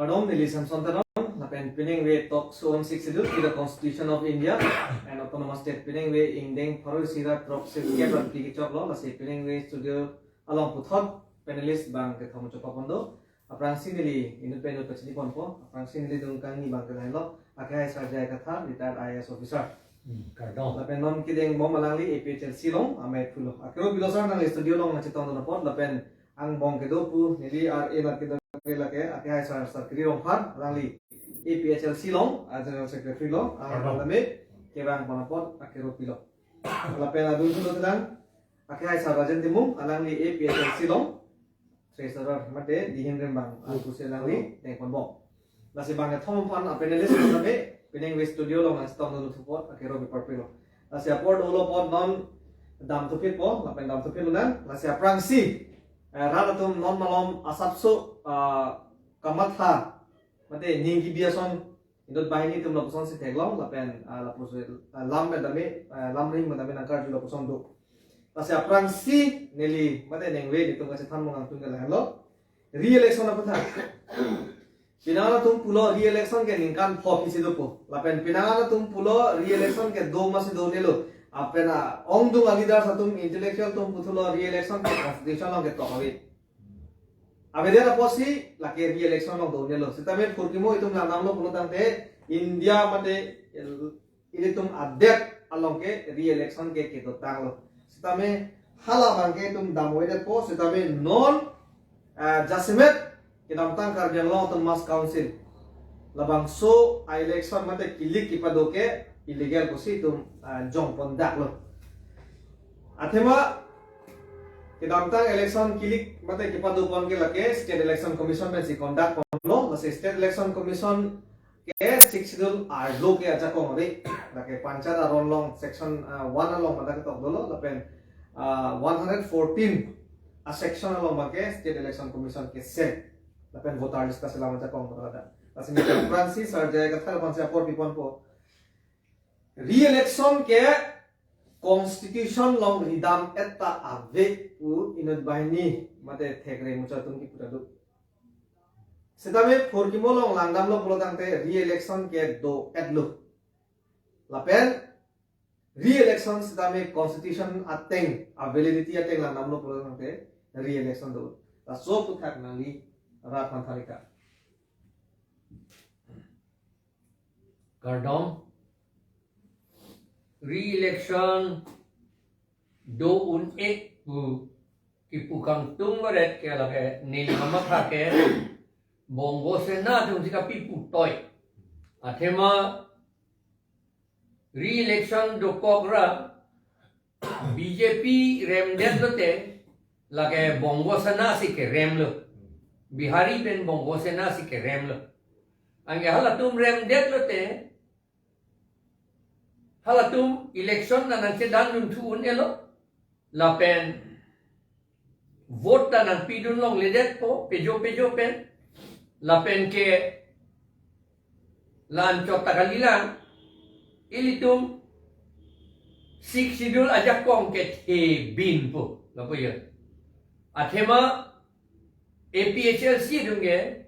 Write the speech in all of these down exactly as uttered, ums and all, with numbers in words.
Kardom, neli Samson Teron, lapen penang ve talk show on Sixth Schedule to the Constitution of India and Autonomous State, penang ve ingdeng pharo isi ra throksi kep ra phi kechoklo, lasi penang ve studio along puthot panelist bang kethom chokpon do. Aphrangsi neli inut pen inut pachini ponpo, aphrangsi nelitum kangni bang ke lahenlo, akehai Sir J I Kathar, retired I A S officer. Hmm, kardom. Lapen non kedeng bom alangli A P H L C along amei pulo. Akero pilo sir, nangli studio along nangchetongdun apot, lapen angbong kedo pu, neli R A la kedo ke lake, akehai Sir, Sir Kiri Rongphar, alangli A P H L C along, a General Secretary lo, kardom, alangli kevang pon apot, akero pilo. Lapen adun sulo telang, akehai Sir Rajen Timung, alangli A P H L C along, Treasurer mate dihin rembang, hmm, alpusi alangli dengpon bom. Lasi bang kethom aphan a panelist kami, penang ve studio along nangchetongdun apot, akero bi parpilo. Lasi apor dolo apot non damthuphitpo, lapen damthuphit unan, lasi aphrangsi, eh, rat atum non malom asapso, ah, kamatha, mate ning kebi ason, inut banghini atum lapuson si theklong, lapen, ah, lapuson, ah, lam pen tame, ah, lamring pen tame nangkarju lapuson do. Lasi aphrangsi neli, mate neng ve nelitum kachethan mong angtung ke lahenlo. Re-election aputhak. Penang atum pulo re-election ke ningkan pho phisi dopo. Lapen penang atum pulo re-election ke do masi do-un-elo. Lapen, ah, ongdung a leaders atum, intellectual atum puthulo re-election ke constitution along ketok ave. Avedet apotsi lake re-election along do-un-elo. Sitame phurkimo itum langdamlo pulo tangte India mate ilitum adet along ke re-election ke kedotanglo. Sitame hala abang ke itum dam-oidetpo, sitame non, ah, jasemet kedamtang Karbi Anglong Autonomous Council labangso a election mate kilik kepado ke illegal pusi itum, ah, jongpon daklo. Athema kedamtang election kilik mate kepadopon ke lake State Election Commission pensi conduct ponlo, lasi State Election Commission ke Sixth Schedule arlo ke ajakong ave, lake Panchayat aron along section, ah, one along mate ketok dolo, lapen, ah, one hundred fourteen a section along abang ke State Election Commission ke sel, lapen voter list kaselam ajakong mate kada. Lasi neli aphrangsi Sir J I Kathar aphansi apor piponpo. Re-election ke constitution along ridam-et ta ave pu inut banghini mate thekre muchot atum kipu ta do. Sitame phurkimo along langdamlo pulo tangte re-election ke do-etlo. Lapen re-election sitame constitution ateng, a validity ateng langdamlo pulo tangte re-election do. Laso aputhak nangli rat aphan than-ik tha. Kardom. Re-election do-un-e pu kipu kangtung varet ke lake neli kamatha ke Bongo Sena atumsi kapipu toi. Athema re-election dokok ra B J P remdet lote lake Bongo Sena si keremlo. Bihari pen Bongo Sena si keremlo. Anke halatum remdet lote halatum election nangchedandun thu un-elo. Lapen vote ta nangpidun longledetpo, pejo pejo pen. Lapen ke la-anchot ta kalilang, ilitum Sixth Schedule ajakong kethe binpo, lapu ya. Athema A P H L C atum ke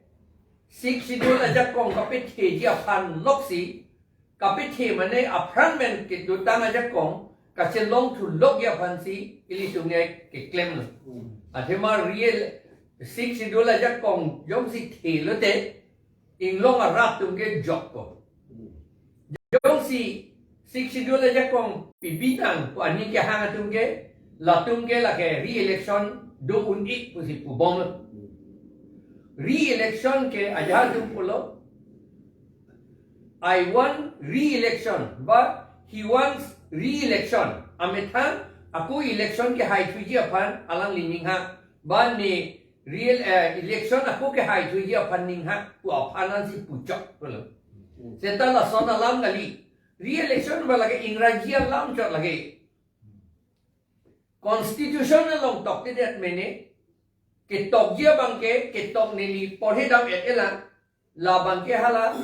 Sixth Schedule ajakong kapetheji aphan loksi, kapethe mane aphrang pen kedotang ajakong kachelong thulokji aphansi ilitum ke keklemlo. Hmm. Athema re-el Sixth Schedule ajakong jongsi thelote inglong arat atum ke jokpo. Hmm. Jongsi Sixth Schedule ajakong pibinang pu aning kehang atum ke, latum ke lake re-election do-un-e pusi pubomlo. Re-election ke ajahak atum pulo, "I want re-election," ba he wants re-election. Amethang ako election kehaithuji aphan alangli ninghak, ba ne re-el, eh, election ako kehaithuji aphan ninghak pu aphan ansi puchok pulo. Seta lason alam kali. Re-election ba lake Ingraji alam chot lake. Constitution along toktedet mene, ketokji abang ke, ketok neli porhedam-et-elang, labang ke hala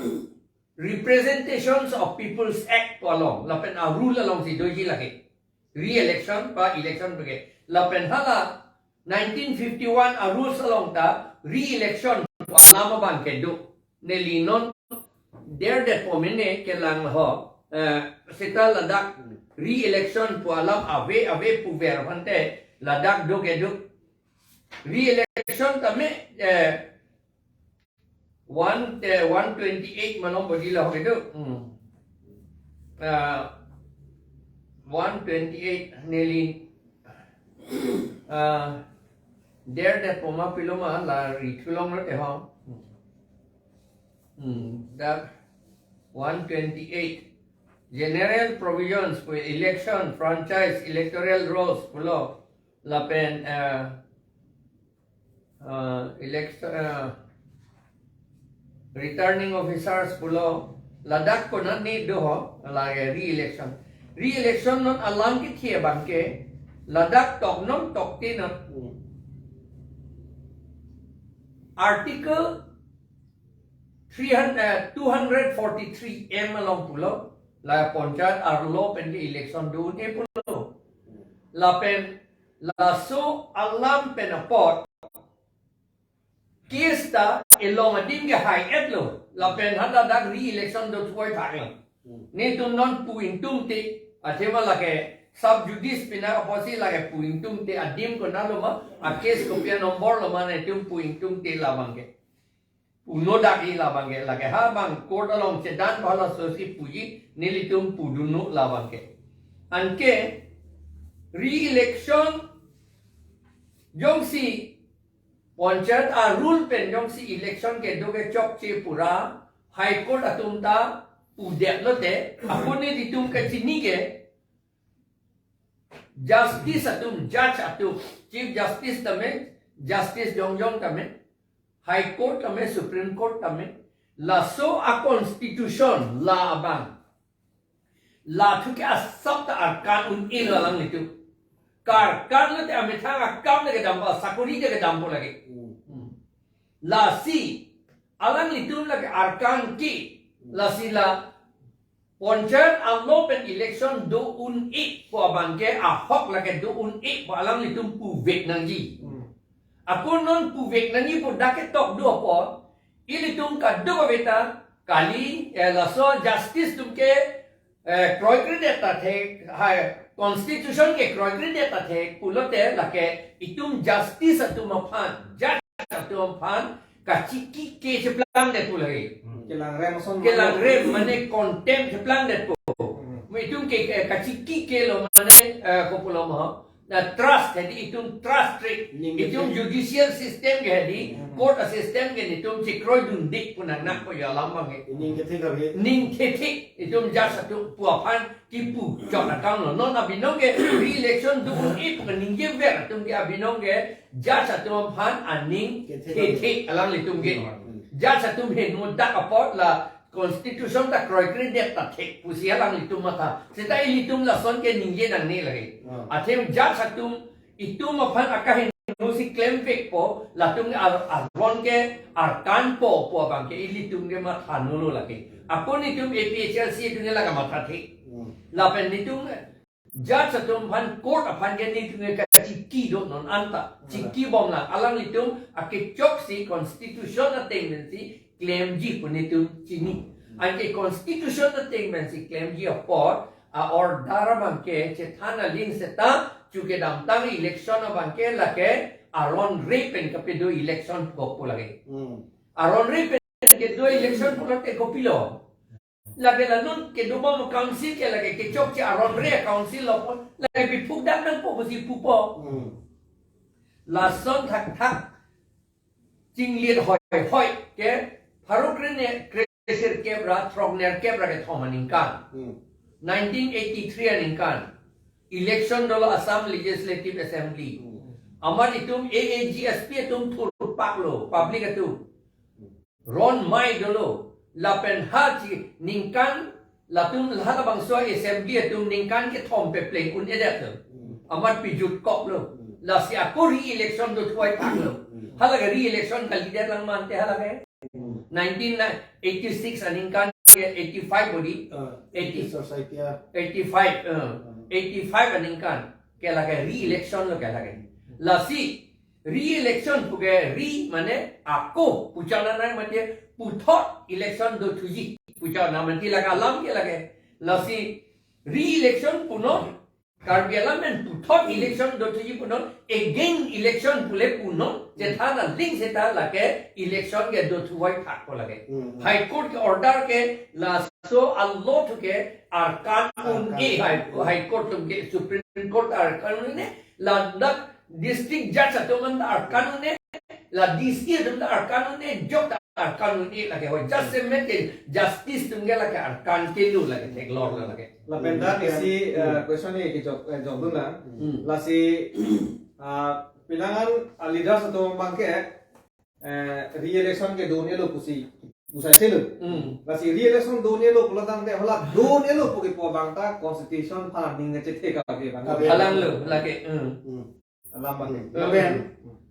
Representations of People's Act pu along, lapen a rule alongsi doji lake. Re-election ba election pu ke. Lapen hala nineteen fifty-one a rules along ta re-election pu alam abang ke do. neli non derdetpo mene kelang ho, eh, seta ladak re-election pu alam ave ave puver aphan te ladak do kedo. Re-election tame, eh, one, eh, one twenty-eight malom bodi la ho kedo. Hmm. Ah, one twenty-eight neli, ah, derdetpo ma pilo ma la ri thulong lo te ho. Hmm, dak one twenty-eight. General provisions for election, franchise, electoral rolls pulo. Lapen, eh, eh, election, eh, returning officers pulo. Ladak konat ni do ho, la re-election. Re-election non alam kethe abangke, ladak tok non tok ti non. Hmm. Article three hundred, eh, two hundred forty-three M along pulo, la panchayat arlo pen ke election do-un-e pulo. Lapen laso alam pen apot case ta elong adim ke hai-et lo. Lapen hadak re-election do thuai thak lo. Hmm. Netum non pu ingtungte, athema lake sub judice pina apotsi lake pu ingtungte adim konat lo ma, a case kopi a number lo ma netum pu ingtungte labangke. Puno dak-i labangke, lake ha bang court along chedan bala sosi puji nelitum pudunno labangke. Anke re-election jongsi panchayat a rule pen jongsi election kedo ke chokche pura High Court atum ta pudet lote, ako nelitum kachini ke justice atum, judge atum, Chief Justice tame, Justice jongjong tame, High Court tame, Supreme Court tame, laso a constitution la abang, la thu ke asap ta arkan un-e lo alanglitum. Karkan lote amethang akam le kedam ba, sakori le kedampo lake. Hmm. Lasi alanglitum lake arkan ke, lasi la panchayat arlo pen election do-un-e pu abangke ahok lake do-un-e pu alanglitum puvek nangji. Hmm. Ako non puvek nangji pu dak ketok do apot, ilitum kadokave ta kali, eh, laso justice atum ke, eh, kroikredet ta thek, hai, constitution ke kroikredet ta thek pulote lake itum justice atum aphan, judge atum aphan kachiki ke cheplangdet pu lake. Hmm. Kelangrem ason. Kelangrem mane contempt cheplangdetpo. Hmm. Itum ke, eh, kachiki ke lo mane, eh, kopulo ma. Na trust hedi, itum trust trick. Ning itum kethek. Judicial system ke hedi, hmm, court a system ke netum chekroidunde pu nangnak po ya alam abangke. Ning kethek abang. Ning kethek, itum judge atum pu aphan kipu chot akam lo. Non abinong ke re-election do-un-e pu kaningje ver atum ke abinong ke judge atum aphan aning kethek, kethek alanglitum ke. Hmm. Judge atum heno dak apot la constitution ta kroikredet ta thek pusi alanglitum matha. Seta ilitum lason ke ningje nangne lake. Hmm. Athe judge atum itum aphan akaheno si klemvekpo, latum ar-, aron ke arkanpo pu abangke ilitum ke matha nolo lake. Ako netum A P H L C atum ke la kamathathe. Hmm. Lapen netum judge atum aphan, court aphan ke netum ke kachiki do non anta. Chiki bomlang, alanglitum akechoksi constitution ateng pensi klemji pu netum chini. Anke constitution ateng pensi klemji apot a order abangke chethan aling seta chu kedamtang election abangke lake aron re pen kapedo election kok pu lake. Hmm. Aron re pen kedo election pulote kopilo. Lake la non kedobom council ke lake kechokche aron re council lo pon. Lake biphuk dak nangpo pusi pupo. Hmm. Lason thakthak chinglit hoihoi ke pharo kre-, kresirkep ra throknerkep ra kethom aningkan. Hmm. Nineteen eighty-three aningkan. Election dolo Assam Legislative Assembly. Hmm. Amat itum A A G S P atum thurpak lo, public atum. Hmm. Ron mai dolo, lapen ha chi ningkan latum halabangso assembly atum ningkan kethom pepleng un-edet lo. Hmm. Amat pijut kok lo. Hmm. Lasi ako re-election do thuai thak lo. Hmm. Halake re-election kalidet lang mante halake. Hmm. Nineteen eighty-six aningkan ke eighty-five bodi. Ah, eighty. Society a. Eighty-five, eh. Hmm. Eighty-five aningkan ke lake re-election lo ke lake. Lasi re-election puke re mane ako puchana nai mati puthot election dothuji puchana mati lake alam ke lake. Lasi re-election punon Karbi Anglong pen puthot election dothuji punon again election pule punon chethan aling seta lake election ke dothu vai thak ko lake. Hmm. High Court ke order ke laso alo thu ke arkan un-e Arkan. High, High Court atum ke Supreme Court arkan un-e ladak district judge atum an arkan un-e la D C atum ta arkan un-e jok ta arkan un-e lake hoi just a minute justice atum ke lake arkan kelu lake theklor lake. Lapen dak isi, eh, question ni kejok, eh, jokdun lang. Hmm. Lasi, ah, pinangan, ah, leaders atum abangke, eh, re-election kedo un-elo pusi pusi selo. Hmm. Lasi re-election do un-elo pulo tangte hala do un-elo puke pu abang ta constitution phalang ning chethe kave abang. Kave. Phalanglo lake. Hmm. Hmm. Alam abang. Hmm. Lapen,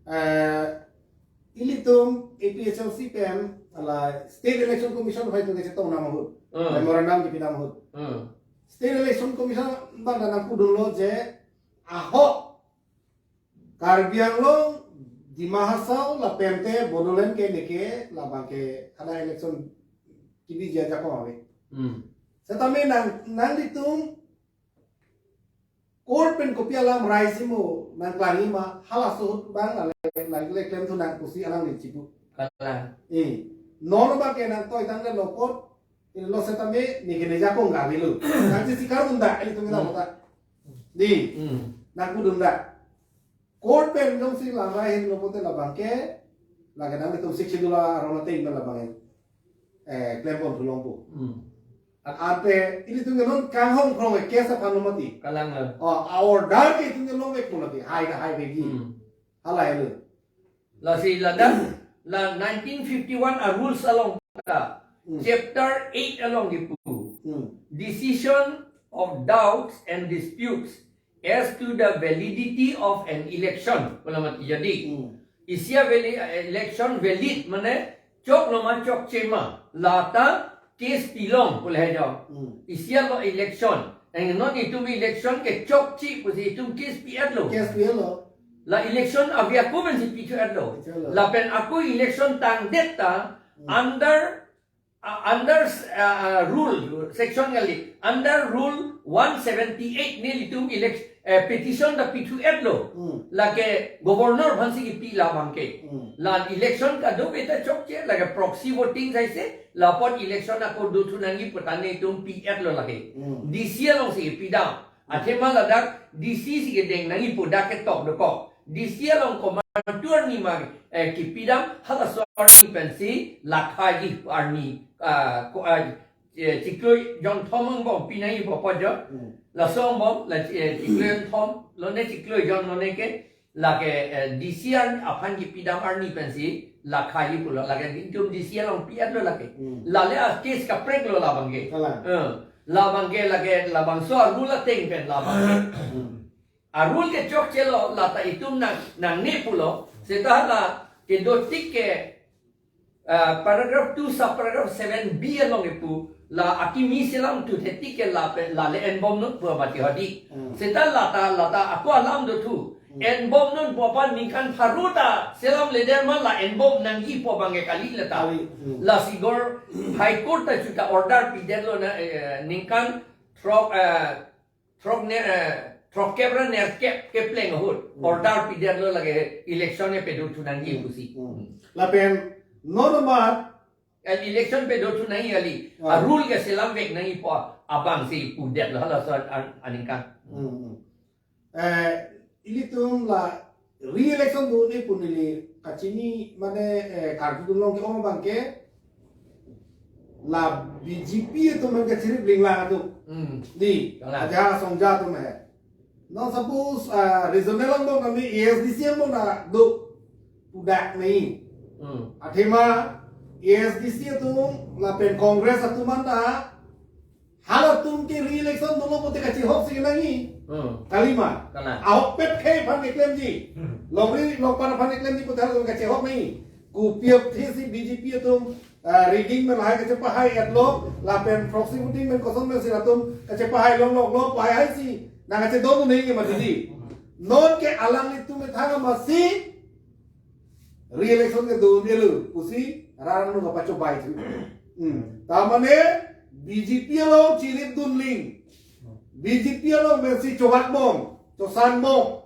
eh, ilitum A P H L C pen hala State Election Commission hai atum kachetong nam ahut. Hmm. Memorandum kepidam ahut. Hmm. State Election Commission abang ta nangpudunlo je ahok Karbi Anglong, Dima Hasao lapente Bodoland ke neke labang ke hadak election kebiji ajakong ave. Hmm. Setame nang, nanglitum court pen kopi alam rai simo nangklangji ma halaso ahut abang ale nang le klemthu nang pusi alam le chipu. Kalang. Eh, non abang ke nangtoi tanglo court, ilo setame neke ne jakong kavelo. Nangsi sikar unda ilitum ila Hmm. kota. Di. Hmm. Nangpudun dak. Court pen jongsi lamrai henlo pote labang ke lake nanglitum Sixth Schedule aron ateng pen labang ke, eh, klem ponthulongpo. Hmm. Ante ilitum ke non kanghong krong ke case aphan lo mati. Kalang lo. Oh, a order ke itum ke longvekpo lake. Hai ka haivekji. Hmm. Hala helo. Lasi ladak la nineteen fifty-one a rules along ta Hmm. chapter eight along kipu. Hmm. Decision of doubts and disputes as to the validity of an election. Pu alam mati jadi. Hmm. Isi a vali-, election valid mane choklo ma chokche ma lata case pilong pu le jo. Hmm. Isi alo election. Eng non itum election ke chokche pusi itum case pi-etlo. Case pi-etlo. La election avi ako pensi pithu-etlo. Pithu-etlo. Lapen ako election tangdet ta Hmm. under, uh, under, uh, uh, rule section kali, under rule one seventy-eight nelitum elect-, eh, petition ta pithu-etlo. Hmm. Lake governor aphansi kipi labang ke. Hmm. La election kadokave ta chokche lake proxy voting jaise lapen election ako dothu nangji pu ta netum pi-etlo lake. Hmm. D C alongsi pidam. Athema ladak D C si kedeng nangji pu dak ketok dokok. D C along komantu arni ma, eh, kipidam halaso arni pensi lakhaji arni, ah, ko, ah, eh, chiklo jonthom angbong pi nangji pu apot jo. Hmm. Laso angbong la, eh, chiklo jonthom lone chiklo jon lone ke lake, eh, D C an aphan kipidam arni pensi lakhaji pulo lake itum D C along pi-etlo lake. Hmm. Lale a case kapreklo labang ke. Kalang. Eh, labang ke lake labangso a rule ateng pen labang ke. Hmm. A rule ke chokchelo lata itum nang, nangne pulo. Seta la kedo tik ke, eh, paragraph two subparagraph seven B along kipu la akimi selamthu thetik ke lapen lale enbomnon pu mati hadi. Hmm. Seta lata, lata ako alam dothu. Hmm. Enbomnon pu aphan ningkan pharo ta selamledet ma la enbom nangji pu abang ke kali lata. Kali. Hmm. Lasi gor High Court ta chuta order pidetlo na, eh, ningkan throk, eh, throk ne, eh, throkkep ra nerkep kepleng ahut. Hmm. Order pidetlo lake election ke pedothu nangji Hmm. pusi. Hmm. Lapen non amat Eh, election pedothu nangji kali. Ah. A rule ke selamvek nangji pu abangsi pudetlo halaso an-, aningkan. Hmm, hmm. Eh, ilitum la re-election do un-e pu neli kachini mane, eh, karjudun long ke-ong abang ke la B J P atum man kachirip linglang atum. Hmm. Di, Kalang. Aja Songja atum he. Non suppose, ah, regional angbong kami A S D C angbong na do pudak ni. Hmm. Athema A S D C atum lapen Congress atum anta halatum ke re-election dolo pote kachihok si nangji. Hmm. Kalima. Kalang. Ahokpet khei aphan keklemji. Hmm. Longri longpar aphan keklemji pote halatum kachihok nangji. Kopi aphi si B J P atum ah, rigging pen lahai kachepahai-etlo, lapen proxy voting pen koson pensi latum kachepahai longloklo, pahai hai si nangkachedondun nangji mati di. Non ke alanglitum methang amatsi Re-election ke do-un-elo pusi rat angno kapachobei thu. Hmm. Ta mane B J P along chirip dunling. B J P along pensi chobak bom, chosan bom.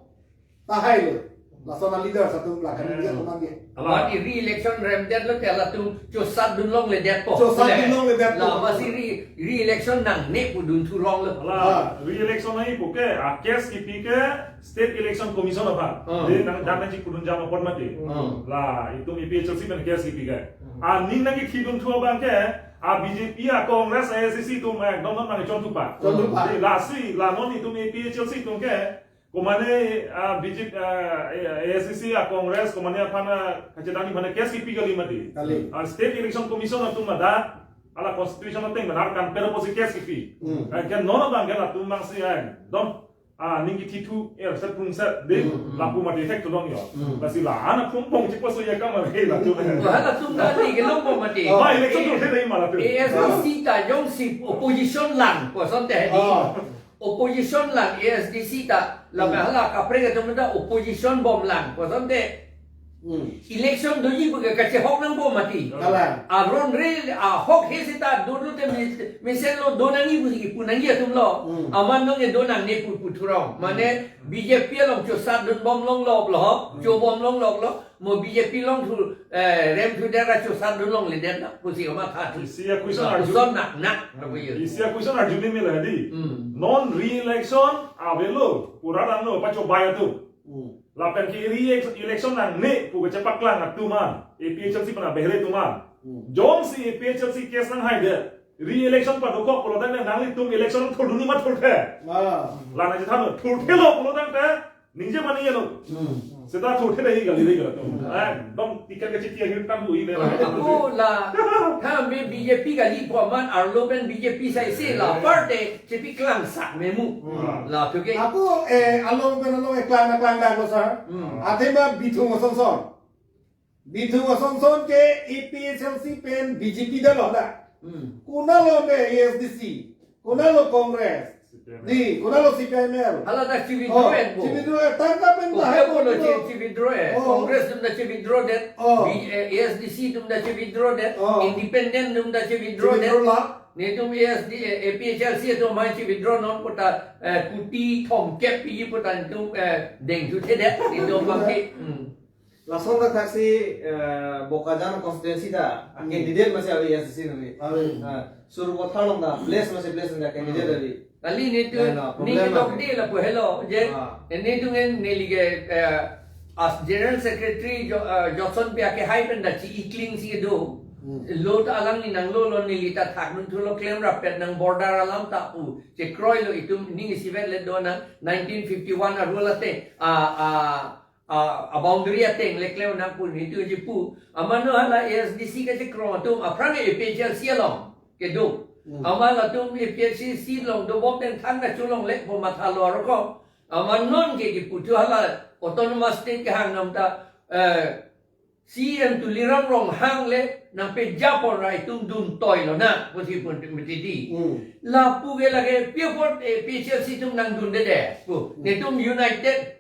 Tahai lo. Lason a-leader atum lakan Hmm. dia teman dia. Ala. Mati re-election remdet lo te latum chosat dun longledetpo. Chosat dun longledetpo. La masi re, re-election nangne pu dunthu longlo. Ala, Ah. re-election nangji puke, a case kipi ke State Election Commission aphan. Hmm. Di nang dan nangji pudun jam apot mati. Hmm. La, itum A P H L C pen case kipi ke. Hmm. A ning nangkithidun thu abang ke, a B J P, a Congress, A I C C atum, eh, dom dom nangchon thupa. Chon thupa. Di lasi, la non itum A P H L C atum ke, komane, ah, B J P, ah, A I C C, ah, Congress, komane aphan, ah, kachethan aphan case kipi kali mati. Kali. Ah, State Election Commission atum ada, ala constitution ateng benar kan, pero posi case kipi. Hmm. Ah, kan non abang kan atum bangsi, ah, dom, ah, ning kithithu, er, set pung set, de, Hmm, hmm. lapu mati thek tulong yo. Hmm. Lasi la, ana pung pung chipo so ya kamar he la tu. Wah, latum ta ni kelong po mati. Oh. Ma election thurthe dei ma latum. A S D C ta jongsi opposition lang, kosonte hedi. Oh. Opposition lang A S D C ta, la Hmm. hala kaprek atum ta opposition bom lang, kosonte. Hmm. Election doji puke kachehok nangpo mati. Kalang. Aron re ahok he seta dolo te mi-, mesen lo do nangji pusi kipu nangji atum lo. Hmm. Aman nong e do nangne pu pu thurong. Mane Hmm. B J P along chosat dun bom longlo lo, Hmm. chobom longlo lo. Mo B J P along thu, eh, rem thu dera chosat dun longledet na pusi kamatha thu. Isi a question arju. Puson nak nak na puyo. Isi a question arju ni mila di. Hmm. Non re-election avelo, pura dang lo, pachobei atum. Hmm. Lapen ke re-election nangne pu kachepaklang atum an, A P H L C pen abehre atum an. Hmm. Jongsi A P H L C case nanghaidet, re-election padokok pulo tangte nanglitum election thurdunji ma thurthe. Ah. La nangchethan thurthelo pulo tangte, ningje mani yelo. Hmm. Seta thurthe dei kali dei kali atum. Hmm. Eh, dom ticket kachiti ahir tam hui le la. Ako la, ha me B J P kali pu aman arlo pen B J P sai se la Hmm. parte chepi klang sak memu. Hmm. La thu ke. Ako, eh, along pen along, eh, klang na klang dang lo sir. Hmm. Athema Bithung asonson. Bithung asonson ke A P H L C pen B J P dolo da. Hmm. Konatlo ne A S D C. Konatlo Congress. C P I M L. Di, konatlo C P I M L. Hala ta chi-withdraw Oh, en bo. Chi-withdraw en. Tangka pen Oh, ta hai ko lo bo. Chi, chi-withdraw en. Oh. Congress atum ta chi-withdraw det. Oh. B-, eh, A S D C atum ta chi-withdraw det. Oh. Independent atum ta chi-withdraw det. Chi-withdraw la. Netum A S D, eh, A P H L C atum mai chi-withdraw non kota, eh, kuti thomkep pi kota netum, eh, dengthu thedet. Netum bangke. Hmm. Lason ta thaksi, eh, Bokajan constituency ta, ah, Hmm. candidate masi ave A S D C nari. Ave. Ah, Sarupathar along ta, place masi place ta candidate Hmm. ave. Kali netum, Nah, nah, ni problem kedok ave. Di lapu helo, je, Ah. netum en neli ke, eh, as General Secretary Jo-, eh, Johnson Pia ke hai pen ta chi-ikling si do. Hmm. Lo ta alangli nanglo lo neli ta thakdun thulo klem rappet nang border alam ta pu. Chekroi lo itum ning isivet le do nang nineteen fifty-one a rule ate, a, a, a, a boundary ateng le klem nang pu netum chipu. Amano hala A S D C kachekro atum aphrang A P H L C along kedo. Hmm. Amat latum A P H L C along dobom teng thang kacholongle pu mathalo aroko. Amat non ke kipu thu hala autonomous state kehang nam ta, eh, C M Tuliram Ronghang le nangpejapon ra itum dun toilo na, pusi pun mati di. Hmm. Lapu ke lake pi apot, eh, A P H L C atum nangdundedet pu. Hmm. Netum united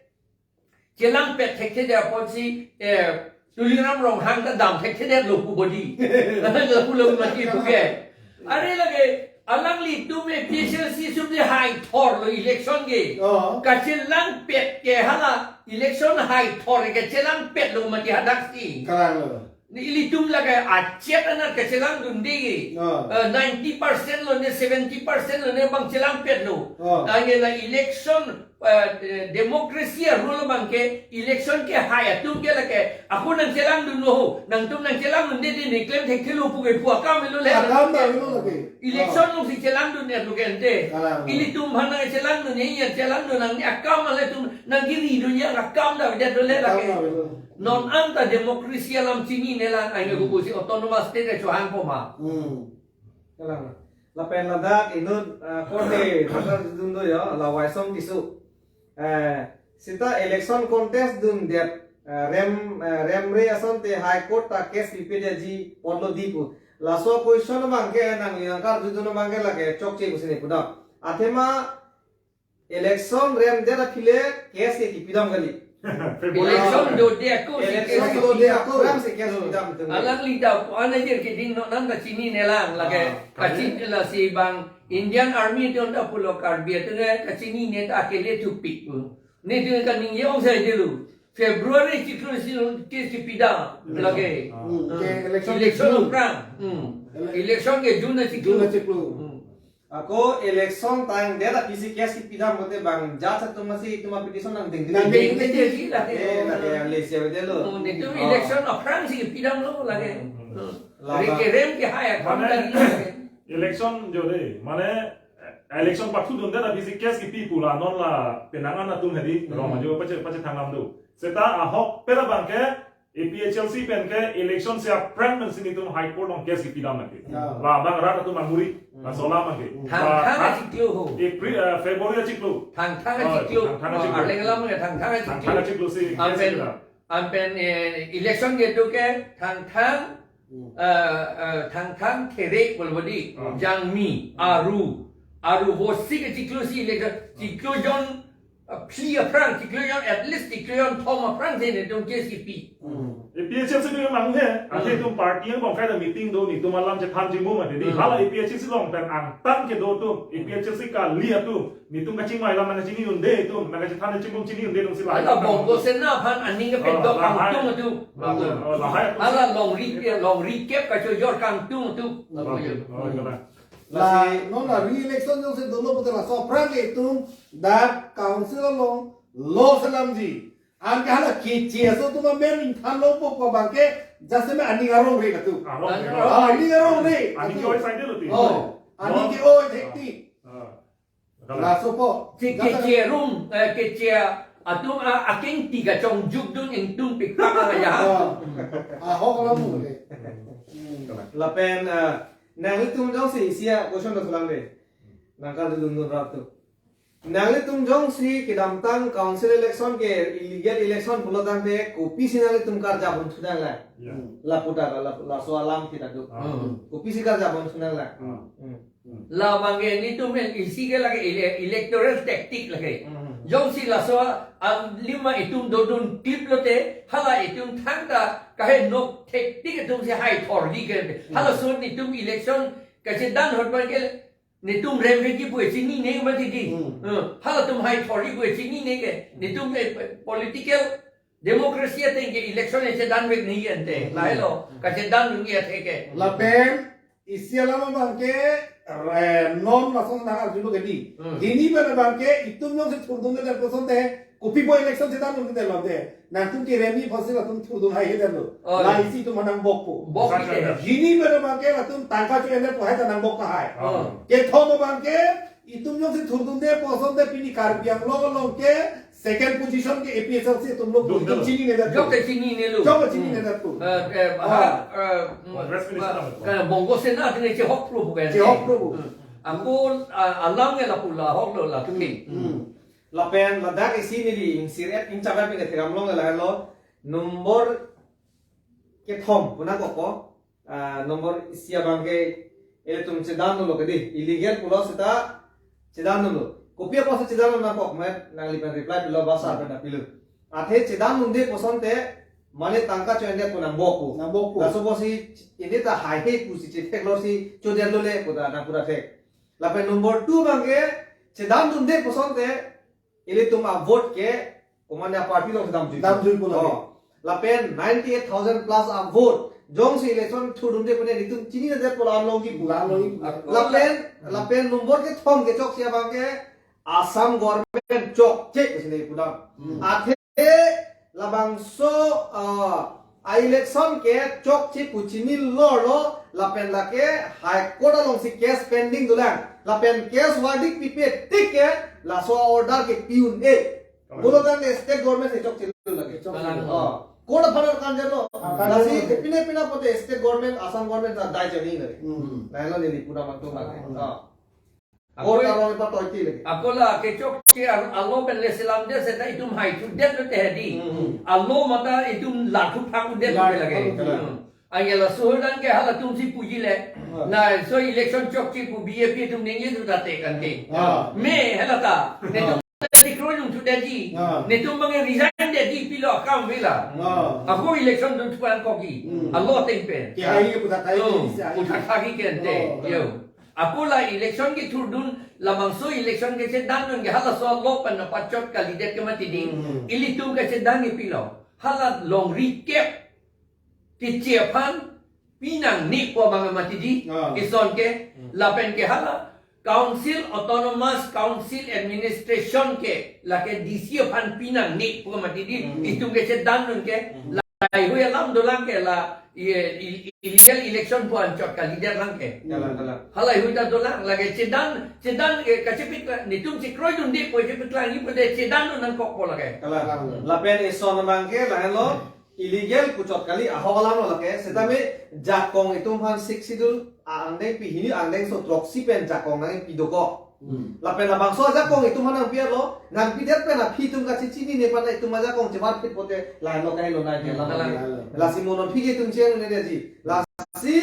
chelangpet thekthedet apotsi, eh, Tuliram Ronghang ta dam thekthedetlo pu bodi. Lapu lo mati puke. Are lake, alanglitum A P H L C sumdi haithorlo election ke. Oh. Kachelangpet ke hala election haithor ke chelangpetlo mati hadaksi. Kalanglo. Ni ilitum lake achet anat kachelangdunde ke. Oh. Eh, ninety percent lo ne, seventy percent lo ne bang chelangpetlo. Oh. Anke la election eh, eh, democracy a rule abang ke election kehai atum ke lake, ako nangchelangdunlo ho, nangtum nangchelangdunde de ne klem thekthelo pu ke pu akam lo le. Akam ta lo lake. Election Oh. Alongsi chelangdun-etlo ke ante. Kalang. Ilitum aphan nangchelangdun, ye chelangdun nangne akam le tum nangkiridun ye akam ta avedet lo le Akam lake. ta lo. Non anta democracy alam chinine lang, ai Hmm. ko si autonomous state ke chohangpo ma. Hmm. Kalang. Lapen ladak inut, ah, korte, ladak dun do yo, la Waisong Tisso. Eh, seta election contest dundet, eh, rem, eh, remre asonte High Court ta case pipedetji apotlo di pu. Laso question abang ke nangli nangkarjudun abang ke lake chokche pusi ne pudam. Athema election remdet aphi le case ke kipidam kali. February. Election dode ako si Election case dode ako. Aphrang si case pidam itu. Alangli ta pu-an ajir keding non nang kachinine lang lake. Ah, kachin kali. Lasi bang Indian Army atum ta pulo Karbi atum ke kachinine ta akele thupik pu. Netum kaningje ong saidelo. February chiklo si case kepidam lake. Ah. Hmm, ke election Election chiklo. Aphrang. Hmm. Ele- Election ke June chiklo. June chiklo. Hmm. Ako election time date aphi si case kepidam pote bang judge atum si itum application nangding. Nangding, nangding, nangding, nangding. Eh, lake yang lesi avedetlo. Oh, netum Oh. election aphrang si kepidamlo lake. Hmm. Hmm. Lama. Rike rem ke hai akam Mane, tadi lake. Election jode, mane, eh, election pathudun date aphi si case kepi pu la non la penang an atum hedi, Hmm. rong ajo pache, pache thanglam do. Seta ahok pera bangke, A P H L C pen ke election si aphrang pensi netum High Court along case kepidam lake. Ya. La bang rat atum amuri, Hmm. laso alam lake. Hmm. Thang La thang ha- achiklo ho. April, eh, February achiklo. Thang thang Oh, achiklo. thang thang Oh, achiklo. Arleng alam ke thang thang Thang achiklo. thang achiklo si Ampen, case pidam. Ampen, eh, election kedo ke thang thang, Hmm. eh, eh, thang thang kherek bolbodi. Hmm. Jangmi, aru, aru vosi ke chiklo si election, chiklo jon, Aphi aphrang chiklo jon, at least chiklo jon thom aphrang si netum case kepi. Hmm. A P H L C pen mang he, Hmm. ate itum party angbong kaita meeting do, netum alam chethan chimum ate di. Hmm. Hala A P H L C along pen angtan kedo atum, A P H L C kali atum, netum kachingvai alam nangkachini unde atum, nangkachethan chimum chini unde atum si lahai. Hala Bongo Sena aphan aning Oh, kepedok lahai. kangtung atum. Oh, lahai atum. Hala longri, longri kep kachojor kangtung atum. Oh, oh, kalang. Lasi La, non la re-election jongsi dolo pute laso aphrang ke itum dak council along lo selamji. Anke hala keche aso atum amen ingthan lo po ko bangke jasemet aning arong re katu. Arong re. Ah, aning arong re Aning katu. ke oi saidelo ti. Oh, aning Non. ke oi thek ti. Ah. Kalang. Laso po. Che, Jata keche arum, eh, keche atum a, akengti kachongjukdun ingtungpik pak aja. Ah. Ahok alam mo le. Hmm. Lapen, ah, nanglitum jongsi isi a-question do sulang de. Nangkardundun rap tu. Nanglitum jongsi kedamtang council election ke illegal election pulo tangte kopisi nanglitum karjap un thudang la. Ya. Hmm. Lapu ta la, laso alam kita do. Ah. Hmm. Kopisi karjap un thudang la. Ah. Hmm. Hmm. Labang ke netum el isi ke lake ele-, electoral tactic lake. Hmm. Jongsi laso alima itum dodun klip lote, hala itum thangta kahenok tactic atum si hai thordi ke. Hmm. Halaso netum election kachedan hot bang ke netum remvekji pu chinine mati di. Hmm. Eh, halatum hai thordi pu chinine ke. Netum, eh, political democracy ateng ke election e chedanvek nangji ante. Hmm. Lahelo, Hmm. kachedandunji athe ke. Lapen, isi alam abang ke, eh, non lason nang arjulo ke di. Hmm. Hini pen abang ke, itum jongsi thurdunde pusonte, kopi pu election chedandunde lote. Nangtum keremji aphansi latum thurdun haihedetlo. Oh, La iya. isi itum nangbok po. Bok Bukan ide. saja. Hini pen abang ke, latum tangka cho-en-det pu hai ta nangbok tahai. Oh. Kethom abang ke, itum jongsi thurdunde pusonte pini Karbi Anglong along ke, second position ke A P H L C atum lo, Dum, itum dum. chinine det Jok pu. ke chinine lo. Jok ke chinine Hmm. det pu. Eh, eh, Ah. ha, eh, Congress minister ba, naman. ka Bongo Sena atum chehok pro bukan. Chehok pro bu. Hmm. Ako, ah, alam ke lapu la hok lo la tu ke. Hmm. Lapen ladak isi neli ingsir et ingchabat pen ketheram long lahelo. Nombor kethom pu nangkok ko. Ah, nombor isi abang ke ilitum chedan lo ke di. Illegal pulo seta chedan lo. Kopi apotsi chedan lo nangkok met nanglipen reply pilo ba sir pen pilo. Athe chedandunde pusonte mane tangka cho-en-det pu nangbok pu. Nangbok pu. Laso apotsi ini ta haihe pusi chetheklorsi chodetlo le pu ta nangpura thek. Lapen nombor two abang ke chedandunde pusonte ilitum avote ke komatne aparty along damjui. Damjui pulo. Oh. Lapen ninety-eight thousand plus avote. Jongsi election thurdunde pu nelitum chinine det pu la-an longji pu. La-an longji pu. Lapen, Hmm. lapen nombor kethom kechok si abang ke Assam government chokche pusi neli pudam. Hmm. Athe labangso, ah, a-election ke chokche pu chini lorlo lapen lake High Court alongsi case pending dolang. Lapen case verdict pipe tik ke laso order ke pi un-e. Kalang. Pulo tangte state government si chokche lo lake. Chokche lo. Ah. Court aphan kan jalo. Ah, kan Lasi jalo. pine pine pote state government, Assam government ta dai jani lake. Hmm. Lahelo neli pudam atum lake. Hmm. Ah. Ako Court arong ipatoiti lake. Ako la kechokche ar-, alo pen le selamde seta itum haithudet lote hedi. Hmm. Alo mata itum lathu phang udet Lathu lake. phang udet. Hmm. Aya la suhurdan ke halatum si puji le. Hmm. Laso election chokche pu B J P atum ningje thu tate kante. Hmm. Me hala ta. Hmm. Netum si kroi lung thudetji. Hmm. Netum bang resign Jadi pilo akam vela. Oh. Ako election dun tuan kogi. Hmm. Alo ateng pen. Kehai ke puthak thai Oh, ke isi ai. Puthak thai ke ente. Oh. Yo. Ako la election kethurdun, labangso election kechedan dun ke halaso alo pen pachot kalidet ke mati di. Hmm. Ilitum kechedan ke pilo. Hala longri kep keche aphan pinangne pu abang mati di. Ah. Ison ke, Hmm. lapen ke hala Council, Autonomous Council Administration ke, lake D C aphan pinangne pu mati di. Hmm. Itum kechedan dun ke, Hmm. lahaihui alam dolang ke la, i-, i-, illegal election pu anchot kalidet lang ke. Kalang, kalang. Halaihui ta dolang, lake chedan, chedan, eh, kachepik la, netum chekroidunde pu chepiklang, ipo de chedan dun nangkokpo lake. Kalang. Kalang. Lapen ison abang ke, lahenlo, illegal puchot kali ahok alam lo lake, setame jakong itum aphan Sixth Schedule angdeng pi hini angdengso throksi pen jakong nangpi dokok. Hmm. Lapen labangso ajakong itum aphan nangpi-etlo, nangpidet pen aphi itum kachechinine aphan itum ajakong chevarphit pote lahenlo kailo nai ke Hmm, alam kalang. Lake. Lasi mo non aphi ke itum cheng ne dia ji. Lasi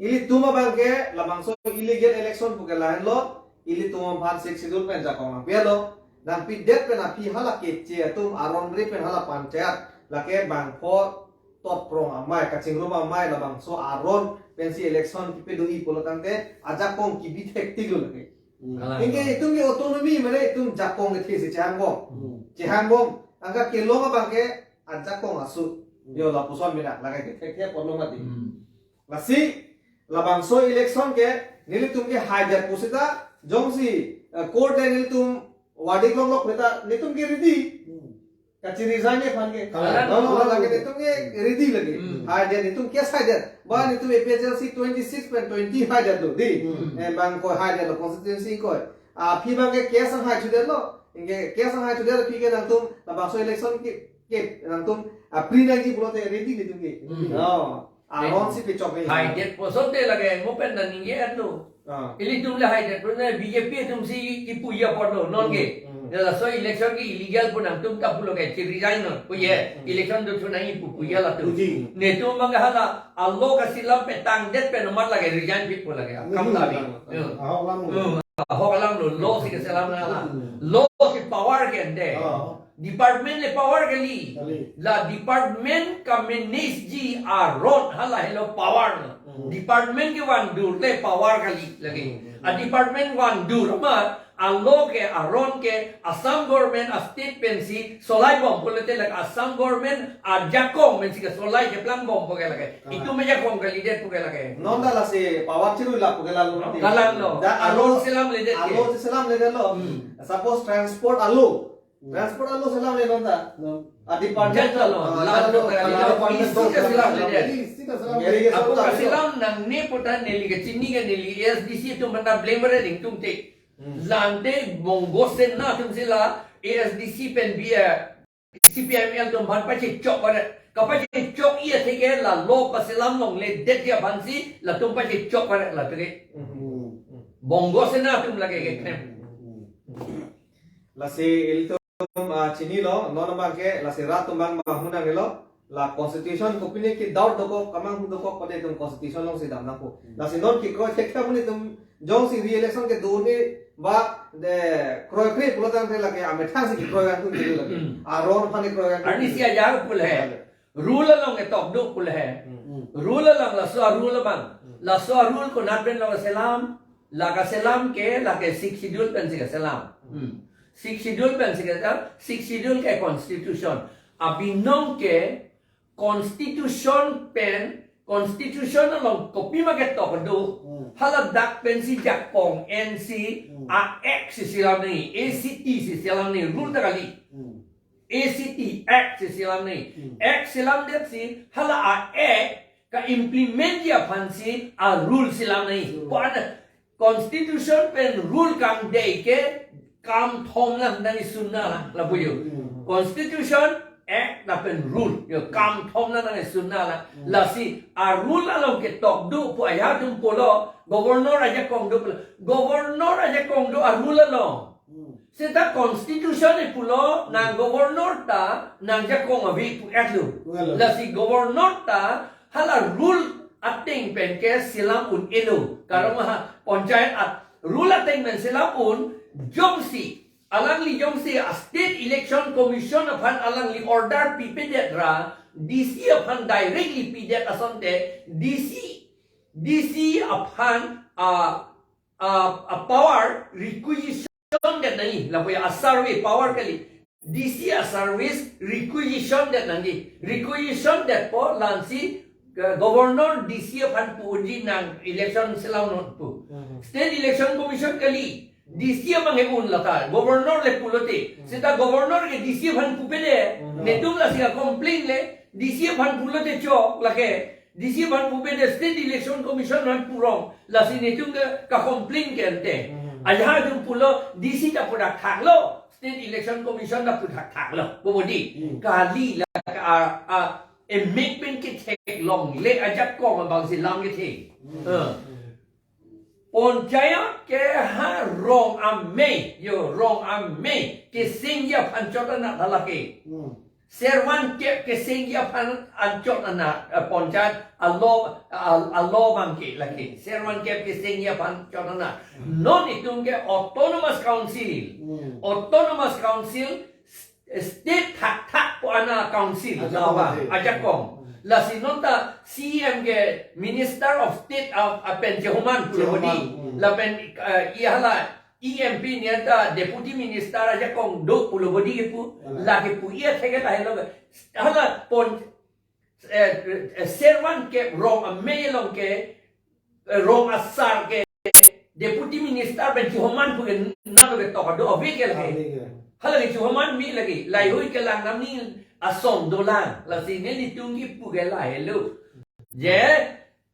ilitum abang ke labangso illegal election pu ke lahenlo, ilitum aphan Sixth Schedule pen jakong nangpi-etlo. Nangpidet pen aphi hala keche atum aron ri pen hala panchayat lake bangpho totprong amei, kachingrum amei labangso aron pensi election kepi do-i pulo tangte ajakong kebi thektik lo lake. Hmm. Kalang. Anke itum ke autonomy mane itum jakong kethe si chehangbom. Hmm. Chehangbom. Anke kelong abang ke ajakong asu. Hmm. Yo lapuson mina lake kethekthe ponlo mati. Hmm. Lasi labangso election ke nelitum ke haidet pusita jongsi, eh, court le nelitum verdict longlok pusita nelitum ke ready. Hmm. Kachi-resign aphan ke. Kalang. No, no, lake nelitum ke ready lake. Hmm. Haidet nelitum case haidet. Ba nelitum A P H L C twenty-six pen twenty haidet lo di. Hmm. Eh, bang ko haidet lo constituency ko. Aphi abang ke case ang hai chudet lo. Anke case ang hai chudet aphi ke nangtum labangso election ke, ke nangtum, ah, pre nangji pulote ready nelitum ke. Hmm. No. Aron si pechok ni. Haidet puson te lake mo pen nangning ye anu. Ah. Ilitum le haidet puson B J P atum si kipu ya porlo non ke. Hmm, hmm. Laso election ke illegal pu nangtum ta pulo ke chi-resign non. Pu ye, Hmm, hmm. election do thunai pu pu ya latum. Puji. Netum abang hala alo kasilam petangdet pen nomar lake resign pi pu lake. Kam Hmm. labi. Hmm. Ahok alam lo. Hmm. Ahok alam lo, law si keselam na la. Hmm. Law si power ke ante. Ah. Department le power kali. Kali. La department ka-manage ji aron hala helo power lo. Hmm. Department kevandur le power kali lake. Hmm. A department vandur ma alo ke aron ke Assam government a state pensi solai bom pulote lake Assam government ajakong pensi kesolai keplang bom pu ke lake. Kalang. Itum ajakong kalidet pu ke lake. Non ta lasi power chiru la pu ke la lo. Kalang lo. Da alo alo selamledet ke. Alo selamledet lo. Hmm. Suppose transport alo. Hmm. Transport alo selamle non ta. No. A department Jat lo. Ah, la jat lo. Lo ta Kalang. Department Isi ta selamledet. Isi ta selamledet. Irrigation Apo ta kaselam nangne pu ta neli kachini ke neli A S D C atum aphan ta blame re ding tung te. Hmm. Lante Bongo Sena atum si la A S D C pen bi, eh, C P I M L atum aphan pachechok pare. Kapachechok-i athe ke la law paselam longledet ya aphan si latum pachechok pare la tere. Hmm. Bongo Sena atum lake keklem. Hmm. Lasi ilitum, ah, chinilo, non abang ke, lasi rat atum abang mahunang lo, la constitution kopine ke doubt dokok, kamang hu dokok, pade itum constitution along si dam nangpo. Hmm. Lasi non kekroi thekthe amonit atum, jongsi re-election kedo ni ba, de, kroikre pulo tangte lake, amethang si kekroi kan tu dulu lake. Hmm. Aron aphan kekroi kan tu Arnisi dulu. Ajar pu le. Rule along ketok do pu le. Hmm. Rule along laso rule abang. Hmm. Laso rule konat pen lo selam. La kaselam ke, lake Sixth Schedule pensi kaselam. Hmm. Sixth Schedule pensi kaselam, Sixth Schedule ke constitution. Abinong ke constitution pen, constitution along kopima ketok do. Hmm. Hala dak pensi jakong N C Hmm. a Act si selam ni, A C T si selam ni, rule ta kali. Hmm. A C T Act si selam ni. Hmm. Act selamdet si hala a Act ka-implement ji aphan si a rule selam ni. Hmm. Pu an constitution pen rule kangdei ke kam thom lang nangsunna lang lapu yo. Hmm. Constitution, Act lapen rule yo kam thom lang nangsunna lang. Hmm. Lasi a rule along ketok do pu ajahak atum pulo governor ajakong do pulo. Governor ajakong do a rule along. Hmm. Seta constitution e pulo nang governor ta nangjakong ave pu-et lo. Pu-et lo. Lasi governor ta hala rule ateng pen ke selam un-elo. Karon ha panchayat at rule ateng pen selam un jongsi alangli jongsi a State Election Commission aphan alangli order pipedet ra, D C aphan directly pidet asonte, D C, D C aphan a, a, a power requisition det nangji, lapu a survey power kali. D C a service requisition det nangji. Requisition detpo lasi, eh, Governor D C aphan pu unji nang election selam non pu. Mhm. State Election Commission kali. D C abang ke un lata. Governor le pulote. Mhm. Seta Governor ke D C aphan pupede. Mhm. Netum lasi ka complain le D C aphan pulote chok lake. D C aphan pupedet, State Election Commission aphan purong, lasi netum ke ka complain ke ante. Hmm. Ajahak atum pulo, D C ta pu thakthak lo, State Election Commission ta pu thakthak lo, bobo di. Hmm. Kali la ka, a, a, emek pen ketheklongle ajakong abang si lam kethe. Hmm. Eh. Panchayat ke ha rong amei, yo, rong amei kesengji aphan chot anat lake. Hmm. Servan kep kesengji aphan anchot anat, eh, panchayat alo, al-, alo abang ke lake. Servan kep kesengji aphan chot anat. Hmm. Non itum ke Autonomous Council. Hmm. Autonomous Council, s-, state thakthak pu ana council. Acha lawa, kong ase. Ajakong. Hmm. Lasi non ta C M ke Minister of State a, a pen chehoman pulo bodi. Chehoman, hmm. Lapen, eh, ihala E M P niya ta Deputy Minister ajakong do pulo bodi kepu. Ala. Lake pu iya theke ta helo. Hala pon, eh, eh, servan ke rong amei along ke, eh, rong asar ke Deputy Minister pen chehoman pu ke nalo ke tok do ave ke lake. Ave ke. Hala ke chehoman mi lake. Laihui kelang namni asom dolang. Lasi nelitum kipu ke lahelo. Je,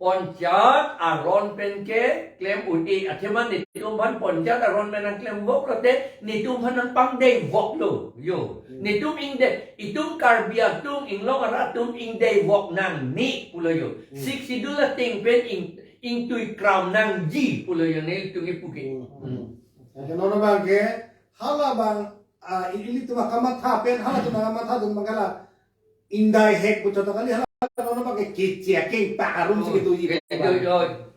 panchayat aron pen ke klem un-e, athema netum aphan panchayat aron pen nangklem vok lote, netum aphan nangpangdei vok lo, yo. Hmm. Netum ingdei, itum Karbi atum, inglong arat atum ingdei vok nangne pulo yo. Hmm. Sixth Schedule ateng pen ing, ingtui kram nangji pulo yo, nelitum kipu ke. Hmm. Hmm. Ante non abang ke, hala abang, ah, i-, ilitum akamatha pen, halatum akamatha atum abang ke la ingdai hek pu chot ta kali, hala non abang ke keche akeng pak arum si kedoji. Kedoji.